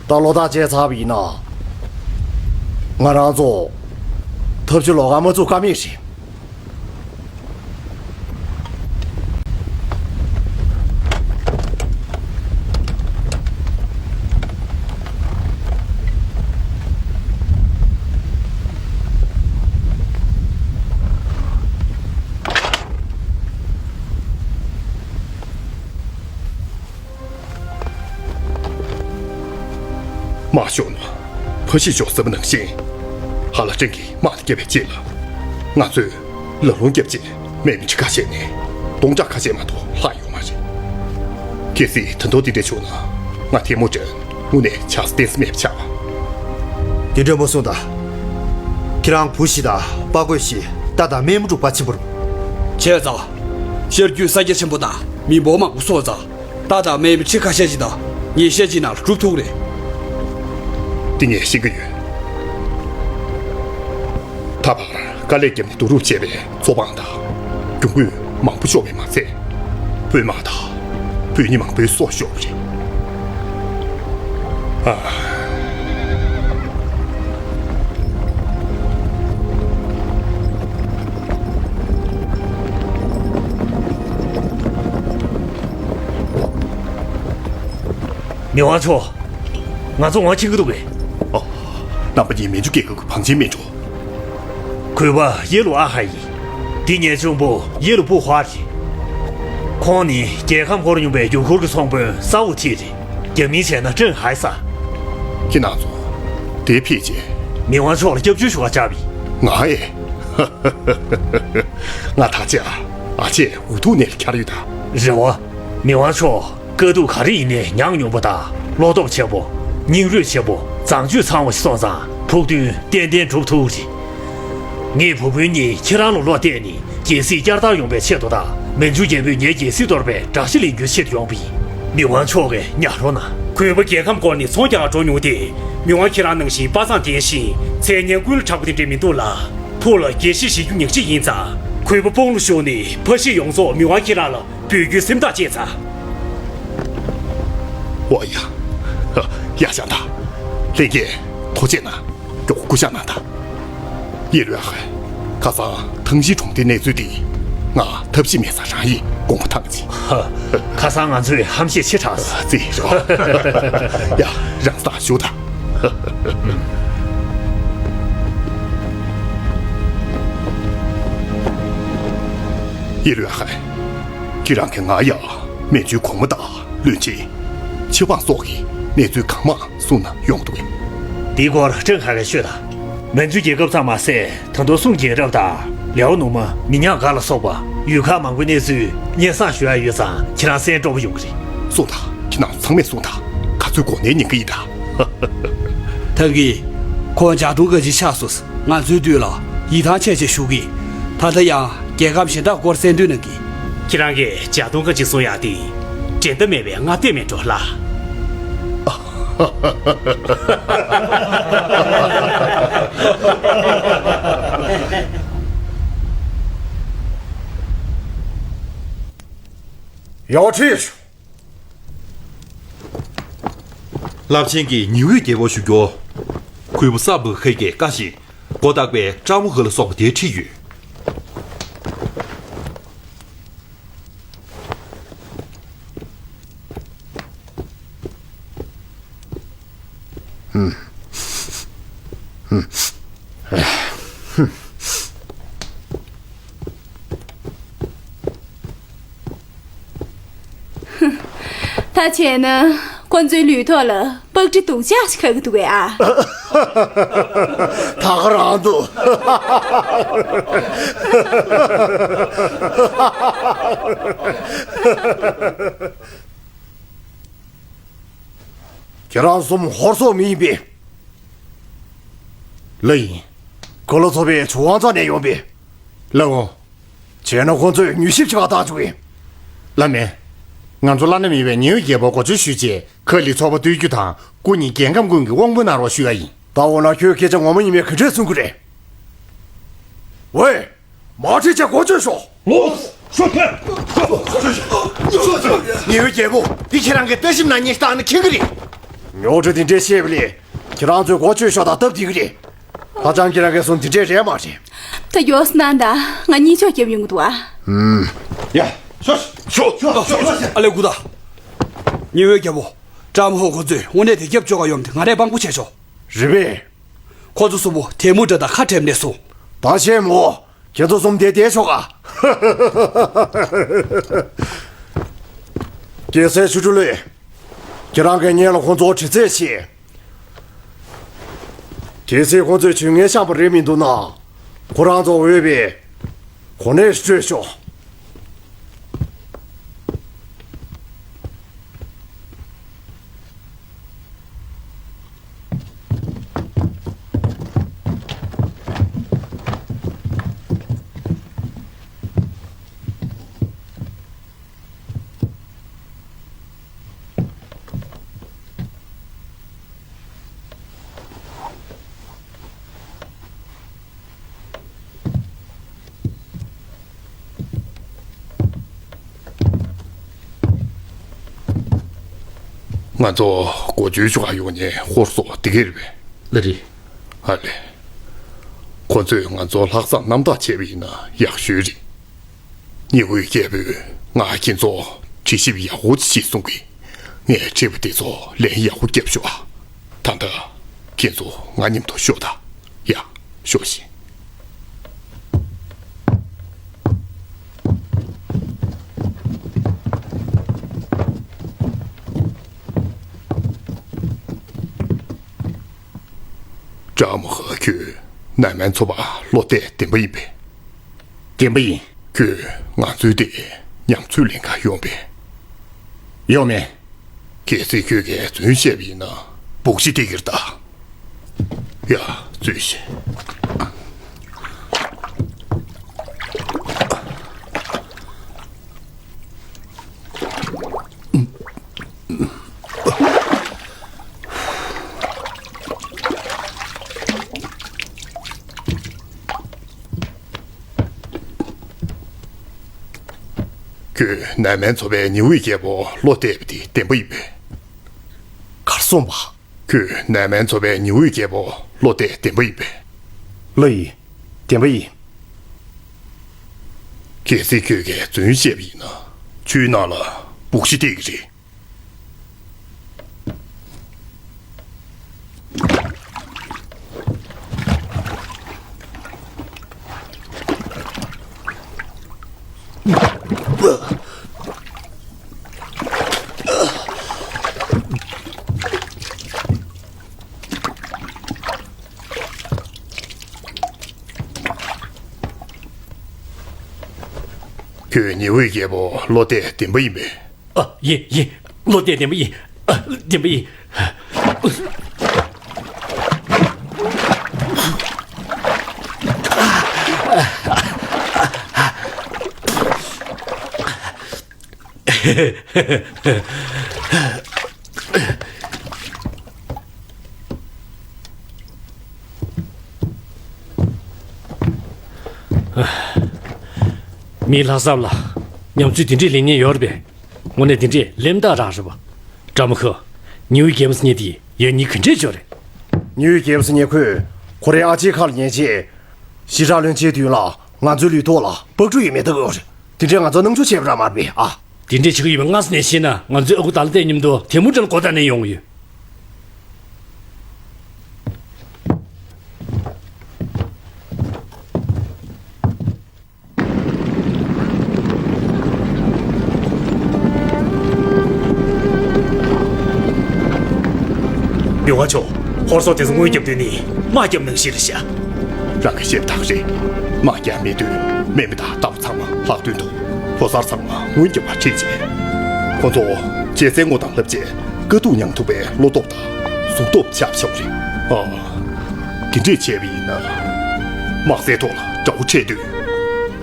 ད་ལོ་ཐག་བཅད་ཚར་བ་ཡིན་ན། ང་རང་ཚོ་ཐབས་ཇུས་ལོགས་ཀ་མ་བཙུགས་ཀ་མེད་རེད། དམག་ཤོག་ནང་ཕ་གཞིས་ཤོག་ཟེར་བ་ནང་བཞིན། ཧ་ལ་ཀྲེང་གིས་དམག་དེ་བརྒྱབ་པའི་རྗེས་ལ། ང་ཚོས་ལ་ལུང་བརྒྱབ་རྗེས་མེ་མི་ཁྲི་ཁ་ཤས་ནས་སྟོང་ཕྲག་ཁ་ཤས་མ་གཏོགས་ལྷག་ཡོད་མ་རེད། གལ་སྲིད་ད་དུང་དེ་འདྲ་བྱུང་ན། ང་ཐེ་མུ་ཅིན་དངོས་གནས་ཆགས་ས་གཏན་ས་མེད་པ་ཆགས་པ། དེ་འདྲ་མ་གསུངས་ད། ཁྱེད་རང་བུ་བཞི་དང་དཔའ་རྒོད་བཞི་རྟ་དང་སྨན་མི་འདྲ་བ་ཆེན་པོ་རུ། བྱས་ཙང་། ཤར་རྒྱུད་ས་རྒྱ་ཆེན་པོ་དང་མི་འབོར་མང་པོ་སོང་ཙང་། རྟ་དང་སྨན་མི་ཁྲི་ཁ་ཤས་ཤིག་དང་ཉིས་བརྒྱ་ཅིག་ནང་ལ་སྒྲུབ་ཐུབ་རེད། དེ་ངས་ཤེས་ཀྱི་ཡོད། ད་བར་དཀའ་ལས་བརྒྱབ་ནས་བསྡུ་རུབ་བྱས་པའི་མཚོ་འཕང་དང་། གྱོང་གུན་མང་པོ་ཤོར་བས་མ་ཚད། དཔོན་དམག་དང་། དཔོན་གཉེར་མང་པོའི་སྲོག་ཤོར་བ་རེད། ཨ། མི་དབང་མཆོག་ང་ཚོ་ངོ་ཤེས་ཀྱི་འདུག་གས། ཨོ། རྣམ་པ་གཉིས་མན་ཇུ་རྒྱལ་ཁབ་ཀྱི་བང་ཆེན་མི་འགྲོ། གུས་པ་ཡེ་ལུ་ཨ་ཧ་ཡིན། འདི་ངའི་གཅུང་པོ་ཡེ་ལུ་པུ་ཧྭ་རེད། ཁོང་ནི་རྒྱལ་ཁམས་སྐོར་ཡོང་པའི་རྒྱུ་སྐོར་གྱི་ཚོང་དཔོན་ས་འུ་ཐི་རེད། རྒྱ་མིང་བྱས་ན་ཀྲེང་ཧའེ་ས། ཁྱེད་རང་ཚོ་དེ་ཕེབས་རྗེས། མི་དབང་མཆོག་ལ་སྐྱབས་བཅོལ་ཞུ་བར་བཅར་བ་ཡིན། ང་ཨེ། ང་ད་ཆ་ཨ་ཅེ་འུ་ཐུག་ནས་འཁྱར་ཡོད་ད། རེད་བ། མི་དབང་མཆོག་དཀའ་སྡུག་ག་རེ་ཡིན་ནའི་མྱངས་མྱོང་པ་དང་བློ་སྟོབས་ཆེན་པོ། སྙིང་རུས་ཆེན་པོ། བཟང་སྤྱོད་ཚང་བ་ཞིག་སོང་ཙང་ཕུགས་འདུན་ཏན་ཏན་འགྲུབ་ཐུབ་རེད། ངའི་བུ་སྤུན་གཉིས་ཁྱེད་རང་ལ་བློ་གཏད་ནས་རྒྱལ་སྲིད་བསྐྱར་དར་ཡོང་བའི་ཆེད་དུ་དང་མན་ཇུ་རྒྱལ་པོས་ངའི་རྒྱལ་སྲིད་གཏོར་བའི་དྲག་ཤ་ལེན་རྒྱུའི་ཆེད་དུ་ཡོང་བ་ཡིན། མི་དབང་མཆོག་གིས་ཉར་རོགས་གནང་། གུས་པ་རྒྱལ་ཁམས་སྐོར་ནས་ཚོང་རྒྱག་ག་འགྲོ་མྱོང་སྟེ། མི་དབང་ཁྱེད་རང་ནང་བཞིན་དཔའ་མཛངས་ལྡན་ཞིང་མཚན་སྙན་ཀུན་ལ་གྲགས་པ་དེ་འདྲ་མི་འདུག་ལ། ཕུགས་ལ་དགེ་བཤེས་བཞེས་རྒྱུ་ཉག་གཅིག་ཡིན་ཙང་། གུས་པ་དཔུང་ལ་ཞུགས་ནས་ཕ་གཞིས་ཡོངས་རྫོགས་མི་དབང་ཁྱེད་རང་ལ་འབུལ་རྒྱུའི་སེམས་ཐག་བཅད་ཚར། ཝ་ཡ། ཡ་ཤང་ད། ལྷན་རྒྱས་ཐུགས་རྗེ་གནང་། མགྱོགས་པོ་སྐུ་ཞབས་གནང་དང་། ཡེ་ལུའི་ཨ་ཧ། ཁ་སང་ཐང་ཤིང་གྲོང་སྡེའི་གནས་ཚུལ་དེ། ང་ཐབས་ཤེས་མེད་ཙང་རང་ཡིན་དགོངས་པ་ཐག་བཅད། ཧ། ཁ་སང་ང་ཚོས་ཧམ་བཤད་ཆེ་དྲགས་སོང་། ཙི་རོ། ཡ། རང་སར་བཞུགས་དང་། ཡེ་ལུའི་ཨ་ཧ། ཁྱེད་རང་གིས་ང་ཡ་མན་ཇུའི་གོང་མ་དང་བློན་ཆེན། ཆབ་འབངས་སོགས་ཀྱི་གནས་ཚུལ་གང་མང་གསུངས་ན་ཡོང་འདུག་གས། འདིའི་སྐོར་ཀྲེང་ཧའེ་ལ་ཤོད་དང་། མན་ཇུ་རྒྱལ་ཁབ་ཙམ་མ་ཟད་ད་དུང་སུང་རྒྱལ་རབས་དང་ལེའོ་ནུབ་མ་མི་ཉག་ག་ལ་སོགས་པ་ཡུལ་ཁག་མང་པོའི་གནས་ཚུལ་སྙན་སེང་ཞུ་ཡ་ཡོད་ཙང་ཁྱེད་རང་གསན་སྤྲོ་པོ་ཡོང་གི་རེད། གསུངས་དང་། ཁྱེད་རང་ཚང་མས་གསུངས་དང་། ག་ཚོད་དགོས་ནའི་ཉན་གི་ཡིན་ད། ཐང་གི། ཁོང་ཇག་དུང་ག་ཅིག་ཆགས་སོང་། ང་ཚོའི་དུས་ལ་ཡིད་ཐང་ཆད་ཆད་བཞུགས་ཀྱི། ད་ལྟ་ཡང་རྒྱལ་ཁམས་གཞན་དག་སྐོར་གསན་འདོད་གནང་གི། ཁྱེད་རང་གིས་ཇག་དུང་ག་ཅིག་གསུང་ཡག་དེ། འགྲན་ཟླ་མེད་པའི་བསྔགས་བརྗོད་མེད་འགྲོ་ལ། ཡག་ཁྲིད། རླབས་ཆེན་གྱི་ཉི་འོད་རྒྱལ་པོ་ཞུ་རྒྱུ། གུས་པ་སམ་བྷོ་ཧེ་གིས་བཀའ་བཞིན། མགོ་བཏགས་པའི་ཀྲང་མུ་ཧུ་ལ་སོགས་པ་དེར་ཁྲིད་ཡོད། ད་བྱས་ན་ ཁོ་ཚོའི་ལུས་ཐོག་ལ་པགས་རིལ་སྡུག་ཅག་ཞིག་ཁ་གི་འདུག་གས་ཨ། ད་ག་རང་འདུག་ཁྱེད་རང་གསུམ་ཧོར་སོག་མི་ཡིན་པས། ལགས་ཡིན། གོ་ལ་ཚོ་པའི་ཇོ་ཝང་རྩ་ནས་ཡོང་པས། ལགས་འོང་། བྱས་ན་ཁོང་ཚོས་མྱུལ་ཞིབ་བྱེད་པ་བཏང་བཅུག་གི། ལགས་མེད། ང་ཚོ་བླ་ན་མེད་པའི་ཉེ་བའི་རྒྱལ་པོ་གོ་ཆོད་ཞུས་རྗེས་ཁ་ལི་ཚོགས་པ་བསྡུ་རྒྱུ་དང་སྐུ་ཉིད་རྒྱལ་ཁམས་ཀུན་གྱི་དབང་པོ་གནང་རོགས་ཞུ་ཡ་ཡིན། ད་འོ་ན་ཁྱོད་སྐད་ཆ་ངོ་མ་ཡིན་མིན་ག་འདྲས་གསུང་གི་རེད། ཝེ། མ་ཁྲིད་བྱས་འགོ་བཙུགས་ཤོག་ལོ། ཤོག་ཤོག་ཉེ་བའི་རྒྱལ་པོ། འདི་ཁྱེད་རང་གིས་ལྟ་ཞིབ་གནང་མཁན་ཞིག་བཏང་ན་མཁྱེན་གི་རེད། རྙོག་དྲ་འདི་འདྲས་བཤད་པ་ལས། ཁྱེད་རང་ཚོས་འགོ་བཙུགས་ཤོག་དང་སྟབས་བདེ་གི་རེད། ཧ་ཅང་ཁྱེད་རང་གིས་གསུང་འདི་འདྲས་རེད་མ་རེད། ད་མགྱོགས་སེ་གནང་དང་། ང་གཉིད་ཆོག་རྒྱབ་ཡོང་གི་འདུག་ཨ། ཡ། ཤོག་ཤོག་ཤོག་ཤོག་ཨ་ལས་སྐུ་ད། ཉེ་བའི་རྒྱལ་པོ། ཀྲམ་ཧོ་ཁོ་ཚོས་དངོས་གནས་དེ་རྒྱབ་སྐྱོར་ག་ཡོང་དེ་ང་རས་དཔང་པོ་བྱས་ཆོག་རེད་པས། ཁོ་ཚོ་གསུམ་པོ་དེ་མུ་དྲ་དང་ཁ་བྲལ་ནས་སོང་། ད་བཤད་མོ། ཁྱེད་ཚོ་གསུམ་དེ་བསྡད་ཆོག་ག་གེ་སར་ཆོ་འཕྲུལ་ལགས། ཁྱེད་རང་གིས་སྔོན་ལ་ཁོང་ཚོར་དྲི་རྩད་བྱས། གལ་སྲིད་ཁོང་ཚོས་ཇུས་ངན་བཤམས་པ་རེད་མི་འདུག་ན། ཁོ་རང་ཚོ་འོས་པའི་གོ་གནས་སྤྲོད་ཤོག་ང་ཚོ་སྒོ་བཅོལ་ཆོག་ག་ཡོང་ནས་ཧོར་སོག་དེ་ག་རེད་པས། ལགས་རེད། ཨ་ལས། ཁོ་ཚོས་ང་ཚོ་ལྷག་བསམ་རྣམ་དག་བྱས་པ་ཡིན་ན་ཡག་ཤོས་རེད། ཉེ་བའི་རྒྱལ་པོས་ང་ཁྱེད་ཚོ་དྲི་ཞིབ་ཡག་པོ་ཅིག་གསུང་གི། ངས་དྲིས་པ་དེ་ཚོ་ལན་ཡག་པོ་བརྒྱབ་ཤོག་ཨ། ད་ལྟ་ཁྱེད་ཚོ་ང་མཉམ་དུ་ཤོག་དང་། ཡ། ཤོག་ཤིག་ཀྲམ་ཧོ་ཁྱོད་ནན་མན་ཚོ་པ་བློ་གཏད་ལྡན་པ་ཡིན་པས། བདེན་པ་ཡིན། ཁྱོད་ང་ཚོའི་དེ་ཉམས་ཚོད་ལེན་ག་ཡོང་པས། ཡོང་མེད། གལ་སྲིད་ཁྱོད་ཀྱིས་རྫུན་བཤད་པ་ཡིན་ན་སྦུག་ཤི་སྟེར་གྱི་རེད་ད། ཡ། རྩོད་ཤིག་ཁྱོད་ནན་མན་ཚོ་པའི་ཉི་འོད་རྒྱལ་པོ་བློ་གཏད་པ་དེ་བདེན་པ་ཡིན་པས། གར་སོང་བ། ཁྱོད་ནན་མན་ཚོ་པའི་ཉི་འོད་རྒྱལ་པོ་བློ་གཏད་བདེན་པ་ཡིན་པས། ལགས་ཡིན། བདེན་པ་ཡིན། གལ་སྲིད་ཁྱོད་ཀྱིས་རྫུན་བཤད་པ་ཡིན་ན་ཆུའི་ནང་ལ་སྦུག་ཤི་སྟེར་གྱི་རེད། ཁྱོད་ཉི་འོད་རྒྱལ་པོ་བློ་གཏད་བདེན་པ་ཡིན་པས། ཨ། ཡིན་ཡིན། བློ་གཏད་བདེན་པ་ཡིན། ཨ། བདེན་པ་ཡིན། མིའི་ལྷག་བསམ་ལ་ཉམས་ཚོད་དེ་འདྲས་ལེན་མཁན་ཡོད་རེད་པས། དངོས་གནས་དེ་འདྲས་གླེན་རྟགས་རང་རེད་པ། ཀྲམ་ཧོ། ཉི་འོད་རྒྱལ་པོ་ཟེར་མཁན་དེ་ཡང་སྙིང་ག་འདྲས་ཅིག་ཡོད་རེད། ཉི་འོད་རྒྱལ་པོ་ཟེར་མཁན་ཁོས་ཁོ་རའི་ཨ་ཅེའི་ཁ་ལ་ཉན་རྗེས། ཞི་དྲག་བློན་ཆེན་མདུན་ལ་ང་ཚོའི་ལུས་ཐོག་ལ་པགས་ཕྲུག་ཡོད་མེད་ལྟ་གི་ཡོད་རེད། དེ་འདྲས་ང་ཚོ་སྣང་ཆུང་བྱས་པ་རང་མ་རེད་པས་ཨ། དེ་འདྲས་བྱེད་ཀྱི་ཡོད་པ་སྔ་ས་ནས་ཤེས་ན་ང་ཚོའི་ཨ་ཁུ་དང་ལ་བལྟས་མཉམ་དུ་དེ་མུ་དྲན་གོ་བརྡ་ནས་ཡོང་གི་ཡོད། ཡོ་ང་ཆོ། ཧོར་སོག་དེ་ཚོ་རྔོན་རྒྱབ་དུས་ནི་དམག་རྒྱབ་ནང་བཞིན་རེད་ཤག་རང་གི་བཤད་པ་དག་རེད། དམག་རྒྱབ་མེད་དུས་མེ་མི་དང་རྟ་ཕོ་ཚང་མ་ལྷག་དོན་དུ་ལྷ་སར་ཚང་མ་རྔོན་རྒྱབ་པ་ཁྲིད་བྱས། ཁོ་ཚོ་རྒྱལ་སྲས་ངོ་དང་ལྷབ་བྱས་དཀའ་སྡུག་མྱང་ཐུབ་པའི་བློ་སྟོབས་དང་གཟུགས་སྟོབས་ཆགས་ཆོག་རེད། ཨ། དེ་འདྲས་བྱས་པ་ཡིན་ན། དམག་སའི་ཐོག་ལ་དགྲ་བོ་འཕྲད་དུས།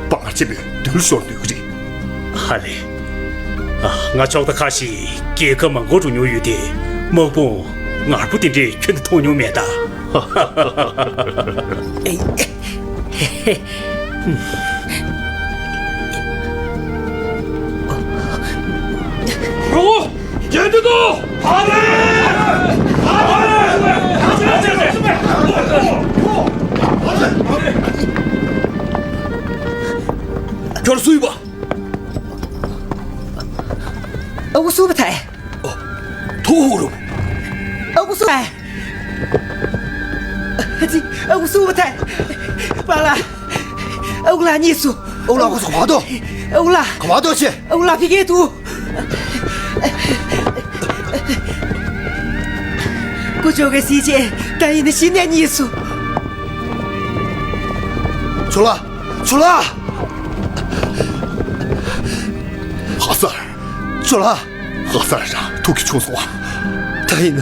དཔའ་ངར་ཆེན་པོས་མདུན་ཤོར་འདུག་རེད། ཧ་ལས། ཨ། ང་ཕྱོགས་མཐའ་ཁ་ཤས་རྒྱལ་ཁབ་མང་པོ་འགྲོ་མྱོང་ཡོད་དེ། དམག་དཔུང་ངར་པོ་དེ་འདྲས་ཁྱོན་ནས་མཐོང་མྱོང་མེད་ད། རོ། རྒྱལ་དུ་དོ། ཧ་ལས། ཧ་ལས། ཁྱོད་སུ་ཡིན་པ། ཨ་ཁུ་སུ་བ་ཐའི། ཐོ་ཧུ་རུ། ཨ་ཁུ་སུ་བ་ཐའི། ཨ་ཁུ་སུ་བ་ཐའི། པཱ་ལགས། ཨ་ཁུ་ལགས་གཉིས་སུ། ཨ་ཁུ་ལགས་ཁོ་ཚོ་ག་པར་འདུག་ཨ་ཁུ་ལགས། ག་པར་འདུག་ཅེ། ཨ་ཁུ་ལགས་ཕ་གིར་འདུག་སྐུ་ཞབས་ཀྱིས་གཟིགས་བྱས་ད་ཡིན་ན་གཞི་ནས་གཉིས་སུ། ཇོ་ལགས། ཇོ་ལགས། ཧ་སར། ཇོ་ལགས། ཧ་སར་རང་ཐུགས་ཀྱི་ཆུང་སོང་བ། ད་ཡིན་ན།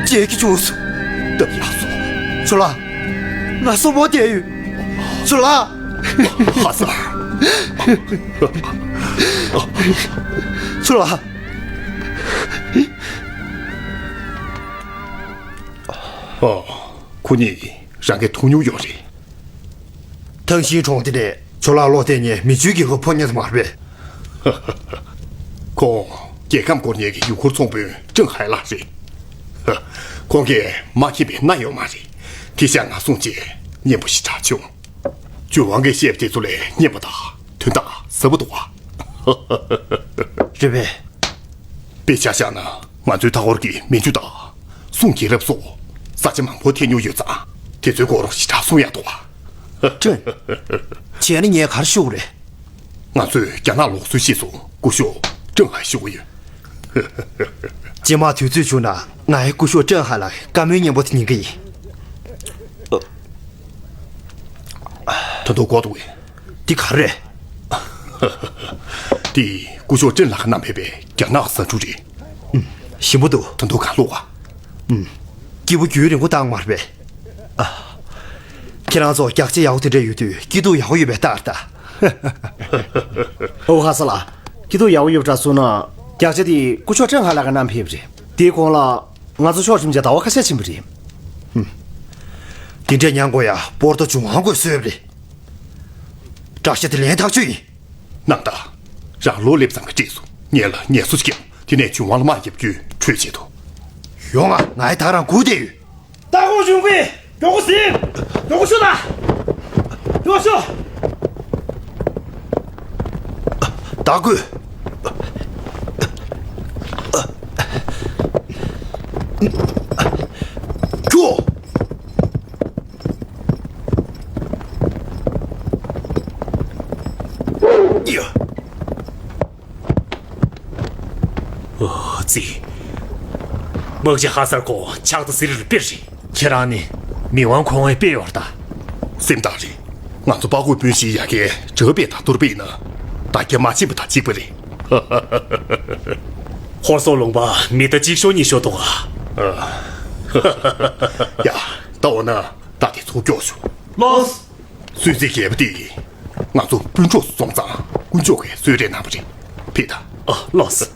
ལྕེ་ཀྱི་ཆུང་སོང་། སྟབས་ཡག་སོང་། ཇོ་ལགས། ང་སོ་མོ་བསྡད་ཡོད། ཇོ་ལགས། ཧ་སར། ཇོ་ལགས། ཨོ། ཁོ་གཉིས་རང་གི་ཐུག་མྱོང་ཡོད་རེད། ཐང་ཤིང་གྲོང་སྡེ་ནས་ཇོ་ལགས་ལོག་བསྡད་མཁན་མི་ཆོས་ཀྱི་ལྷོ་ཕོ་ཉ་དུ་མ་རེད་པས། ཁོང་རྒྱལ་ཁམས་སྐོར་གཉེར་གྱི་ཡུལ་སྐོར་ཚོང་དཔོན་ཀྲང་ཧའེ་ལགས་རེད། ཁོང་གིས་མ་མཁྱེན་པའི་སྣ་ཡོད་མ་རེད། དེ་བཞག་ང་སོང་རྗེས་སྙན་པོ་ཞེ་དྲག་བྱུང་། ཇོ་ཝང་གིས་བཤད་པ་དེ་ཚོ་ལས་སྙན་པོ་དང་དོན་དག་ཟབ་པོ་འདུག་བ། རེད་པས། དཔེ་ཆ་བཞག་ན་ང་ཚོའི་མཐའ་འཁོར་གྱི་མན་ཇུ་དང་། སུང་རྒྱལ་རབས་སོགས་ས་ཆ་མང་པོ་ཐེབས་མྱོང་ཡོད་ཙང་དེ་ཚོའི་སྐོར་ཞེ་དྲག་གསུང་ཡག་འདུག་བ། ཀྲེན། བྱས་ན་ངས་ག་རེ་ཞུ་དགོས་རེད། ང་ཚོས་རྒྱ་ནག་ལུགས་སྲོལ་གཞིར་བཟུང་སྐུ་ཞབས་ཀྲང་ཧའེ་ཞུ་གི་ཡོད། རྗེས་མ་དུས་ཚོད་བྱུང་ན་ང་ཡི་སྐུ་ཞབས་ཀྲང་ཧའེ་ལགས་བཀའ་མོལ་སྙན་པོ་དེ་ཉན་གི་ཡིན། ད་དུང་གོ་འདུག་གས། འདི་ག་རེ་རེད། འདི་སྐུ་ཞབས་ཀྲེན་ལགས་ཀྱིས་བསྣམས་ཕེབས་པའི་རྒྱ་ནག་ཟ་འབྲུ་རེད། ཨུམ། ཞིམ་པོ་འདུག་ད་དུང་གང་བླུགས་པ། ཨུམ། སྐྱིད་པོ་རྒྱུན་རིང་པོ་བཏང་མ་རེད་པས། ཨ། ཁྱེད་རང་ཚོ་རྒྱགས་ཆ་ཡག་པོ་དེ་འདྲ་ཡོད་དུས་སྐྱིད་སྡུག་ཡག་པོ་ཡོད་པའི་རྟགས་རེད་ད། ཨོ་ཧ་ས་ལགས། སྐྱིད་སྡུག་ཡག་པོ་ཡོད་པ་འདྲ་སོང་ན། རྒྱགས་ཆ་དེ་སྐུ་ཞབས་ཀྲེན་ཧའེ་ལགས་ཀྱིས་བསྣམས་ཕེབས་པ་རེད། དེའི་གོང་ལ་ང་ཚོ་ཕྱོགས་གཅིག་མ་བྱས་ཟླ་བ་ཁ་ཤས་ཕྱིན་པ་རེད། ཨུམ། དེ་འདྲས་ཉན་དགོས་ཡ་པོར་ཏོ་ཇོ་ཝང་གིས་བཟོས་པ་རེད། དགྲ་ཤ་དེ་ལན་ཐག་ཆོད་ཡིན། གནང་དང་། རང་ལོ་སླེབས་ཙང་གི་བྲིས་སོང་། ངས་ལ་ངལ་གསོ་ཞིག་བརྒྱབ། དེ་ནས་ཇོ་ཝང་ལ་དམག་རྒྱབ་རྒྱུའི་གྲོས་བྱེད་དོ། ཡོང་ང་། ང་ཡི་ད་རང་སྒུག་བསྡད་ཡོད། ལྟ་སྐོར་བྱུང་གི། མགྱོགས་པོ་ཟིན། མགྱོགས་པོ་ཤོག་དང་། མགྱོགས་ཤོག་བདག་གུས། ཁྱོ། ཡ། ཨོ་ཙི། དམག་སྤྱི་ཧ་སར་ཁོང་ཆགས་སྡང་ཟེར་རེད་པས་རེད། ཁྱེད་རང་ནི་མི་དབང་ཁོང་ངའི་དཔེ་ཡོད་ད། སེམས་ཐག་རེད། ང་ཚོ་དཔའ་རྒོད་སྤུན་བཞིའི་ཡ་གིའི་དགྲ་དཔེ་དང་གཏོར་དཔེ་ཡིན་ན། བདག་རྐྱེན་མ་ཕྱིན་པ་དང་གཅིག་པ་རེད། ཧོར་སོག་ལུང་པ་མི་རྟ་གཅིག་ཤོར་གཉིས་ཤོར་འདུག་ཨ། ཡ། ད་འོ་ན་བདག་དེ་ཚོ་སྐྱོབ་ཤོག་ལོས། གསོལ་ཚིགས་རྒྱས་པ་དེ་ང་ཚོ་སྤུན་གྲོགས་སུ་སོང་ཙང་དཀོན་མཆོག་གིས་གསོལ་རས་གནང་བ་རེད། ཕེབས་དང་། ཨ། ལགས་སོ།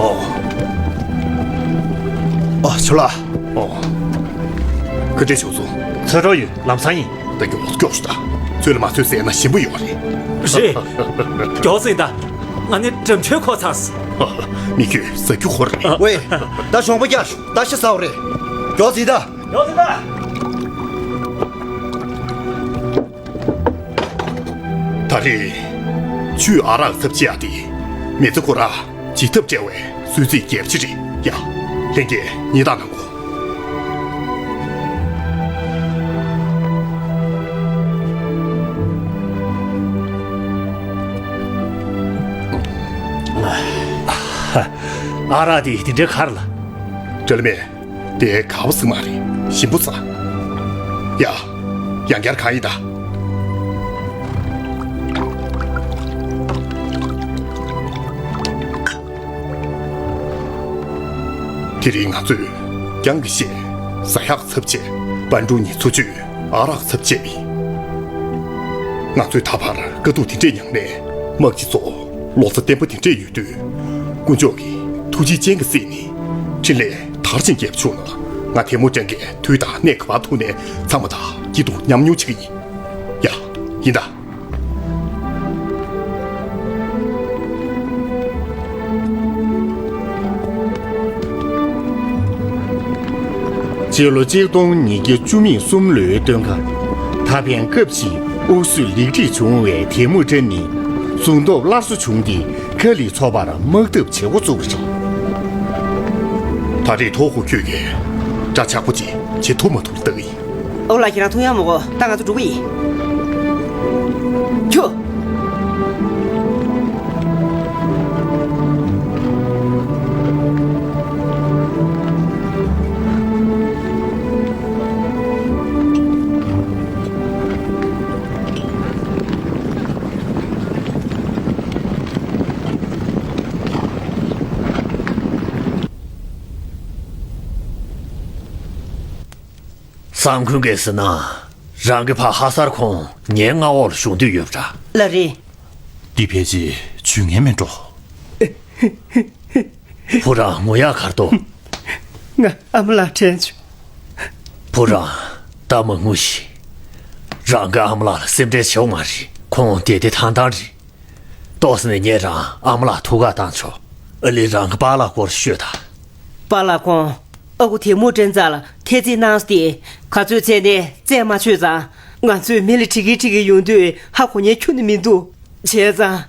ཨོ། ཨ། ཇོ་ལགས། ཨོ། ག་འདྲས་བྱུང་སོང་། ཚོད་འགྲོ་ཡོད། ལམ་སང་ཡིན། ད་མགྱོགས་སུ་སྐྱོབ་ཤོག་དང་། ཚོད་ལ་མ་ཚོད་ཟས་ན་ཞིམ་པོ་ཡོད་རེད། རེད། མགྱོགས་སེ་ཡིན་ད། ང་ནི་འགྲམ་ཆུ་འཁོར་ཚར་སོང་། མི་ཁྱོད་ཟ་རྒྱུ་འཁོར་རེད། ཝེ། ད་གཞོང་པ་རྒྱག་ཤོག་ད་ཤི་ཟ་བ་རེད། མགྱོགས་སེ་ཡིན་ད། མགྱོགས་སེ་ཡིན་ད། ད་རེས་ཆུའི་ཨ་རག་ཚབ་བྱེད་ཡ་དེ་མི་ཚེ་ཁོ་ར་བྱེད་ཐབས་བྲལ་བའི་གསོལ་ཚིགས་རྒྱས་པ་ཅིག་རེད་ཡ། ལྷན་རྒྱས་ཉེས་རྡུང་གནང་གོ། ཨ་རག་དེ་དེ་འདྲའི་གར་ལ། འདྲ་ལ་མེད། དེ་ག་བ་ཟིག་མ་རེད། ཞིམ་པོ་ཚ། ཡ། ཡང་བསྐྱར་གང་ཡིན་ད། དེ་རིང་ང་ཚོས་རྒྱང་གི་བཤད་ཟ་ཡག་ཚབ་བྱས། པན་ཀྲུའུ་ཉི་ཚུར་ཆུད་ཨ་རག་ཚབ་བྱས་པ་ཡིན། ང་ཚོས་ད་བར་དཀའ་སྡུག་དེ་འདྲས་མྱངས་ནས་དམག་སྤྱི་ཚོ་ལོ་ཙཱ་བརྟན་པོ་དེ་འདྲས་ཡོད་དུས། དཀོན་མཆོག་གི་ཐུགས་རྗེའི་སྤྱན་གྱིས་གཟིགས་ནས་འཕྲིན་ལས་དར་ཞིང་རྒྱས་པ་བྱུང་ན། ང་ཐེ་མུ་ཅན་གྱི་དུས་དང་གནས་ག་པར་ཐུག་ནས་ཚང་མ་དང་སྐྱིད་སྡུག་མཉམ་མྱོང་བྱེད་ཀྱི་ཡིན། ཡ། ཡིན་ད། སྤྱི་ལོ་གཅིག་སྟོང་ཉིས་བརྒྱ་བཅུ་མེད་གསུམ་ལོའི་སྟོན་ཁ། ད་ཕན་སྐབས་ཤིག་དབུ་གསོས་ལེགས་སྒྲིག་བྱུང་བའི་ཐེ་མུ་ཅིན་ནི་གཟུགས་སྟོབས་སླར་གསོ་བྱུང་སྟེ། ཁ་ལི་ཚོ་པར་དམག་འཐབ་བྱེད་འགོ་བཙུགས་པ་རེད། ད་རེས་ཐོ་ཧུ་ཁྱོད་ཀྱིས་འདྲ་ཆགས་པོ་ཅིག་བྱེད་ཐུབ་མ་ཐུབ་ལ་བལྟ་གི་ཡིན། ཨོ་ལ། ཁྱེད་རང་ཐུག་ཡག་མི་དགོས། ད་ང་ཚོ་འགྲོ་གི་ཡིན། ཁྱོད། སང་ཁུན་གས་ཟེར་ན། རང་གི་ཕ་ཧ་སར་ཁོང་ངའི་མངའ་འོག་ལ་བཞུགས་འདོད་ཡོད་པ་འདྲ། ལགས་རེད། འདི་ཕལ་ཆེར་ཇུས་ངན་མིན་འགྲོ། བུ་རང་ངུ་ཡག་ག་རེ་འདུག། ང་ཨ་མ་ལགས་དྲན་བྱུང་། བུ་རང་ད་མ་ངུ་ཞིག། རང་གི་ཨ་མ་ལགས་ལ་སེམས་ཁྲལ་བྱེད་དགོས་མ་རེད། ཁོང་བདེ་བདེ་ཐང་ཐང་རེད། ཏོག་ཙམ་ནས་ངས་རང་ཨ་མ་ལགས་ཐུག་ག་བཏང་ཆོག། ཨ་ལས། རང་གི་པཱ་ལགས་སྐོར་ཤོད་དང་། པཱ་ལགས་ཁོང་ཨ་ཁུ་ཐེ་མུ་ཅིན་རྩ་ལ་ཐེ་ཚིག་གནང་སྟེ། ག་ཚོད་བཙལ་ནའི་བཙལ་མ་ཆོད་ཙང་། ང་ཚོས་མི་ལ་དྲི་གིན་དྲི་གིན་ཡོང་དུས་ཧ་གོ་མཁན་ཁྱོན་ནས་མི་འདུག། བྱས་ཙང་།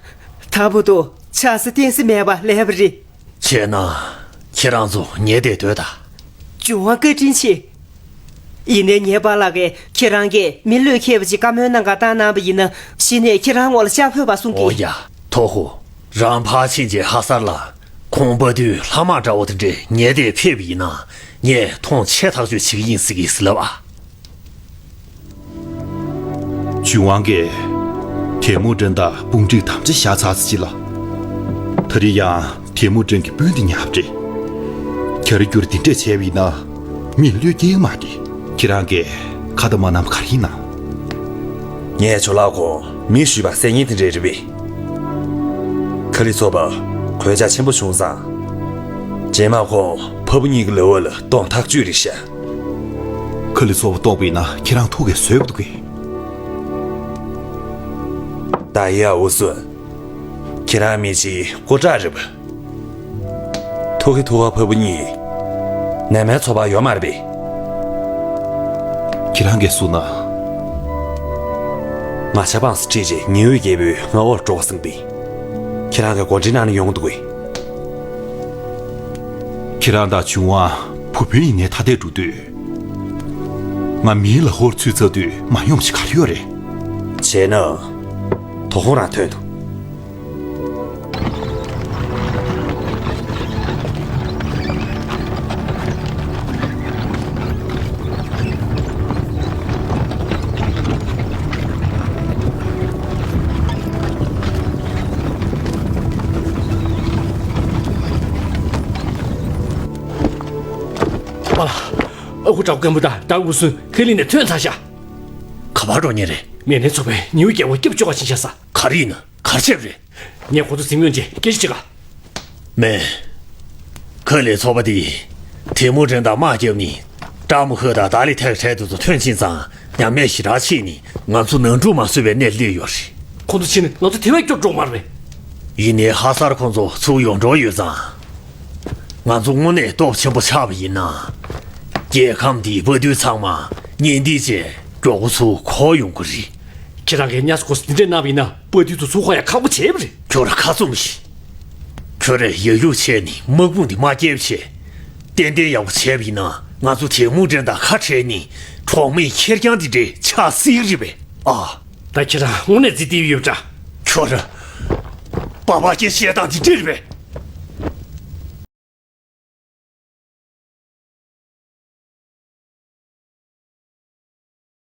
ད་བར་དུ་ཆགས་སེ་བསྟན་སེ་མེད་པ་ལས་པ་རེད། བྱས་ན། ཁྱེད་རང་ཚོ་ངའི་བདེ་དོན་དང་། ཇུན་ཝང་བཀའ་དྲིན་ཆེ། ཡིན་ནའི་ངའི་པཱ་ལགས་ཀྱིས་ཁྱེད་རང་གིས་མི་བློས་འཁེལ་བ་ཅིག་བཀའ་མོལ་གནང་ག་བཏང་གནང་བ་ཡིན་ན། གཞི་ནས་ཁྱེད་རང་ངོ་ལ་ཤ་ཕོད་པ་གསུང་གི། ཨོ་ཡ། ཐོ་ཧུ། རང་ཕར་ཕྱིན་བྱས་ཧ་སར་ལ། ཁོང་དཔའ་བདུད་ལྷ་དམག་འདྲ་བོ་དེ་འདྲས་ངའི་འདིར་ཕེབས་པ་ཡིན་ན། ངས་མཐོང་ཆེ་ཐག་གཅོད་བྱེད་ཀྱི་ཡིན་ཟེར་གི་ཟེར་ལབ་ཨ། ཇུན་ཝང་གིས་ཐེ་མུ་ཅིན་དང་དཔུང་སྒྲིག་དམ་བཅའ་བཞག་ཚར་ཟིག་ལ། ད་རེས་ཡང་ཐེ་མུ་ཅིན་གྱི་སྤུན་དེ་ཉར་བ་རེད། གྱ་རེ་གྱུར་འདི་འདྲས་བྱས་པ་ཡིན་ན། མི་བློས་སྐྱེལ་མ་རེད། ཁྱེད་རང་གིས་ཁ་ཏ་མ་གནང་བ་ག་རེ་ཡིན་ན། ངས་ཇོ་ལགས་ཁོང་མི་ཞུས་པ་གསན་མཁན་དེ་འདྲས་རེད་པས། ཁ་ལི་ཚོ་པ་གོད་ཆག་ཆེན་པོ་བྱུང་ཙང་། རྗེས་མ་ཁོང་ཕ་བུ་གཉིས་ཀྱི་ལུས་འོག་ལ་གཏོང་ཐག་གཅོད་རེད་ཤག། ཁ་ལི་ཚོ་པ་གཏོགས་པ་ཡིན་ན་ཁྱེད་རང་ཐུག་གས་བཟོད་པ་འདུག་གས། ད་ཡ་འུ་སུན། ཁྱེད་རང་མི་གཅིག་སྐུ་དྲག་རེད་པ། ཐུག་གི་ཐུག་ག་ཕ་བུ་གཉིས། ནད་མེད་ཚོ་པ་ཡོད་མ་རེད་པས། ཁྱེད་རང་གིས་གསུངས་ན། ང་ཆབ་འབངས་སུ་ཁྲིད་རྗེས་ཉི་འོད་རྒྱལ་པོའི་མངའ་འོག་འགྲོ་ག་སེམས་པས། ཁྱེད་རང་གིས་འགོ་འདྲེན་གནང་ན་ཡོང་འདུག་གས། ཁྱེད་རང་དང་ཇུན་ཝང་བུ་སྤུན་ཡིན་ནའི་ཐ་དད་འགྲོ་དུས། ང་མིའི་ལག་འོག་ཚུད་ཚར་དུས་མ་ཡོང་བ་ཞིག་ག་རེ་ཡོད་རེད། བྱས་ན། དོ་དགོང་རང་ཐོན་འདུག། པཱ་ལགས། ཨ་ཁུ་དྲག་པོ་རྒན་པོ་དང་དར་འུ་སུན་ཁ་ལི་ནས་ཐོན་ཚར་ཤག། ག་པར་འགྲོ་མཁན་རེད། ནད་མེད་ཚོ་པས་ཉི་འོད་རྒྱལ་པོ་སྐྱབས་བཅོལ་བ་ཕྱིན་ཤག་ས། ག་རེ་ཡིན་ན། ག་རེ་བྱས་པ་རེད། ངས་ཁོ་ཚོ་འཛིན་ཡོང་རྗེས་སྐད་ཆ་བྱེད་ག། མེད། ཁ་ལི་ཚོ་པ་དེས་ཐེ་མུ་ཅིན་དང་དམག་བརྒྱབ་ནས་ཀྲ་མུ་ཧི་དང་ཏཱ་ལི་ཐེག་གྲལ་དེ་ཚོ་ཐོན་ཕྱིན་ཙང་ཉམས་ཉེས་ཞེ་དྲག་ཕྱིན་ནས་ང་ཚོ་ནང་འཁྲུག་མ་བཟོས་པའི་གནས་སླེབས་ཡོད་རེད། ཁོ་ཚོ་ཕྱིན་ནས་ང་ཚོ་དེ་བས་སྐྱོ་འགྲོ་མ་རེད། ཡིན་ནའི་ཧ་སར་ཁོ་ཚོ་ཚུར་ཡོང་འགྲོ་ཡོད་ཙང་། ང་ཚོ་དངོས་གནས་སྟོབས་ཆེན་པོ་ཆགས་པ་ཡིན་ན། རྒྱལ་ཁམས་འདིའི་དཔའ་རྟུལ་ཚང་མ་གཉེན་སྒྲིག་བྱས་མགྱོགས་པོ་ཚུར་འཁོར་ཡོང་གི་རེད། ཁྱེད་རང་གིས་ཉ་སྒོ་སི་འདི་འདྲས་གནང་བ་ཡིན་ན་དཔའ་རྟུལ་ཚོ་ཚུར་འཁོར་ཡག་ཁག་པོ་བྱས་པ་རེད། ཁྱོད་ར་ཁ་བཙུམ་ཞིག། ཁྱོད་རས་ཡ་ཡུག་བྱས་ནས་དམག་དཔུང་འདི་མ་སྐྱེལ་བྱས། ཏན་ཏན་ཡག་པོ་བྱས་པ་ཡིན་ན་ང་ཚོ་དེ་མུ་འདྲེན་དང་ཁ་བྲལ་ནས་གྲོགས་མེད་ཁེར་རྐྱང་འདི་འདྲས་ཆགས་སྲིད་རེད་པས། ཨ། ད་ཁྱེད་རང་དངོས་གནས་རྫིག་བསྡད་ཡོད་འདྲ། ཁྱོད་ར། པ་ཕ་སྐད་བཤད་སྟངས་འདི་འདྲས་རེད་པས།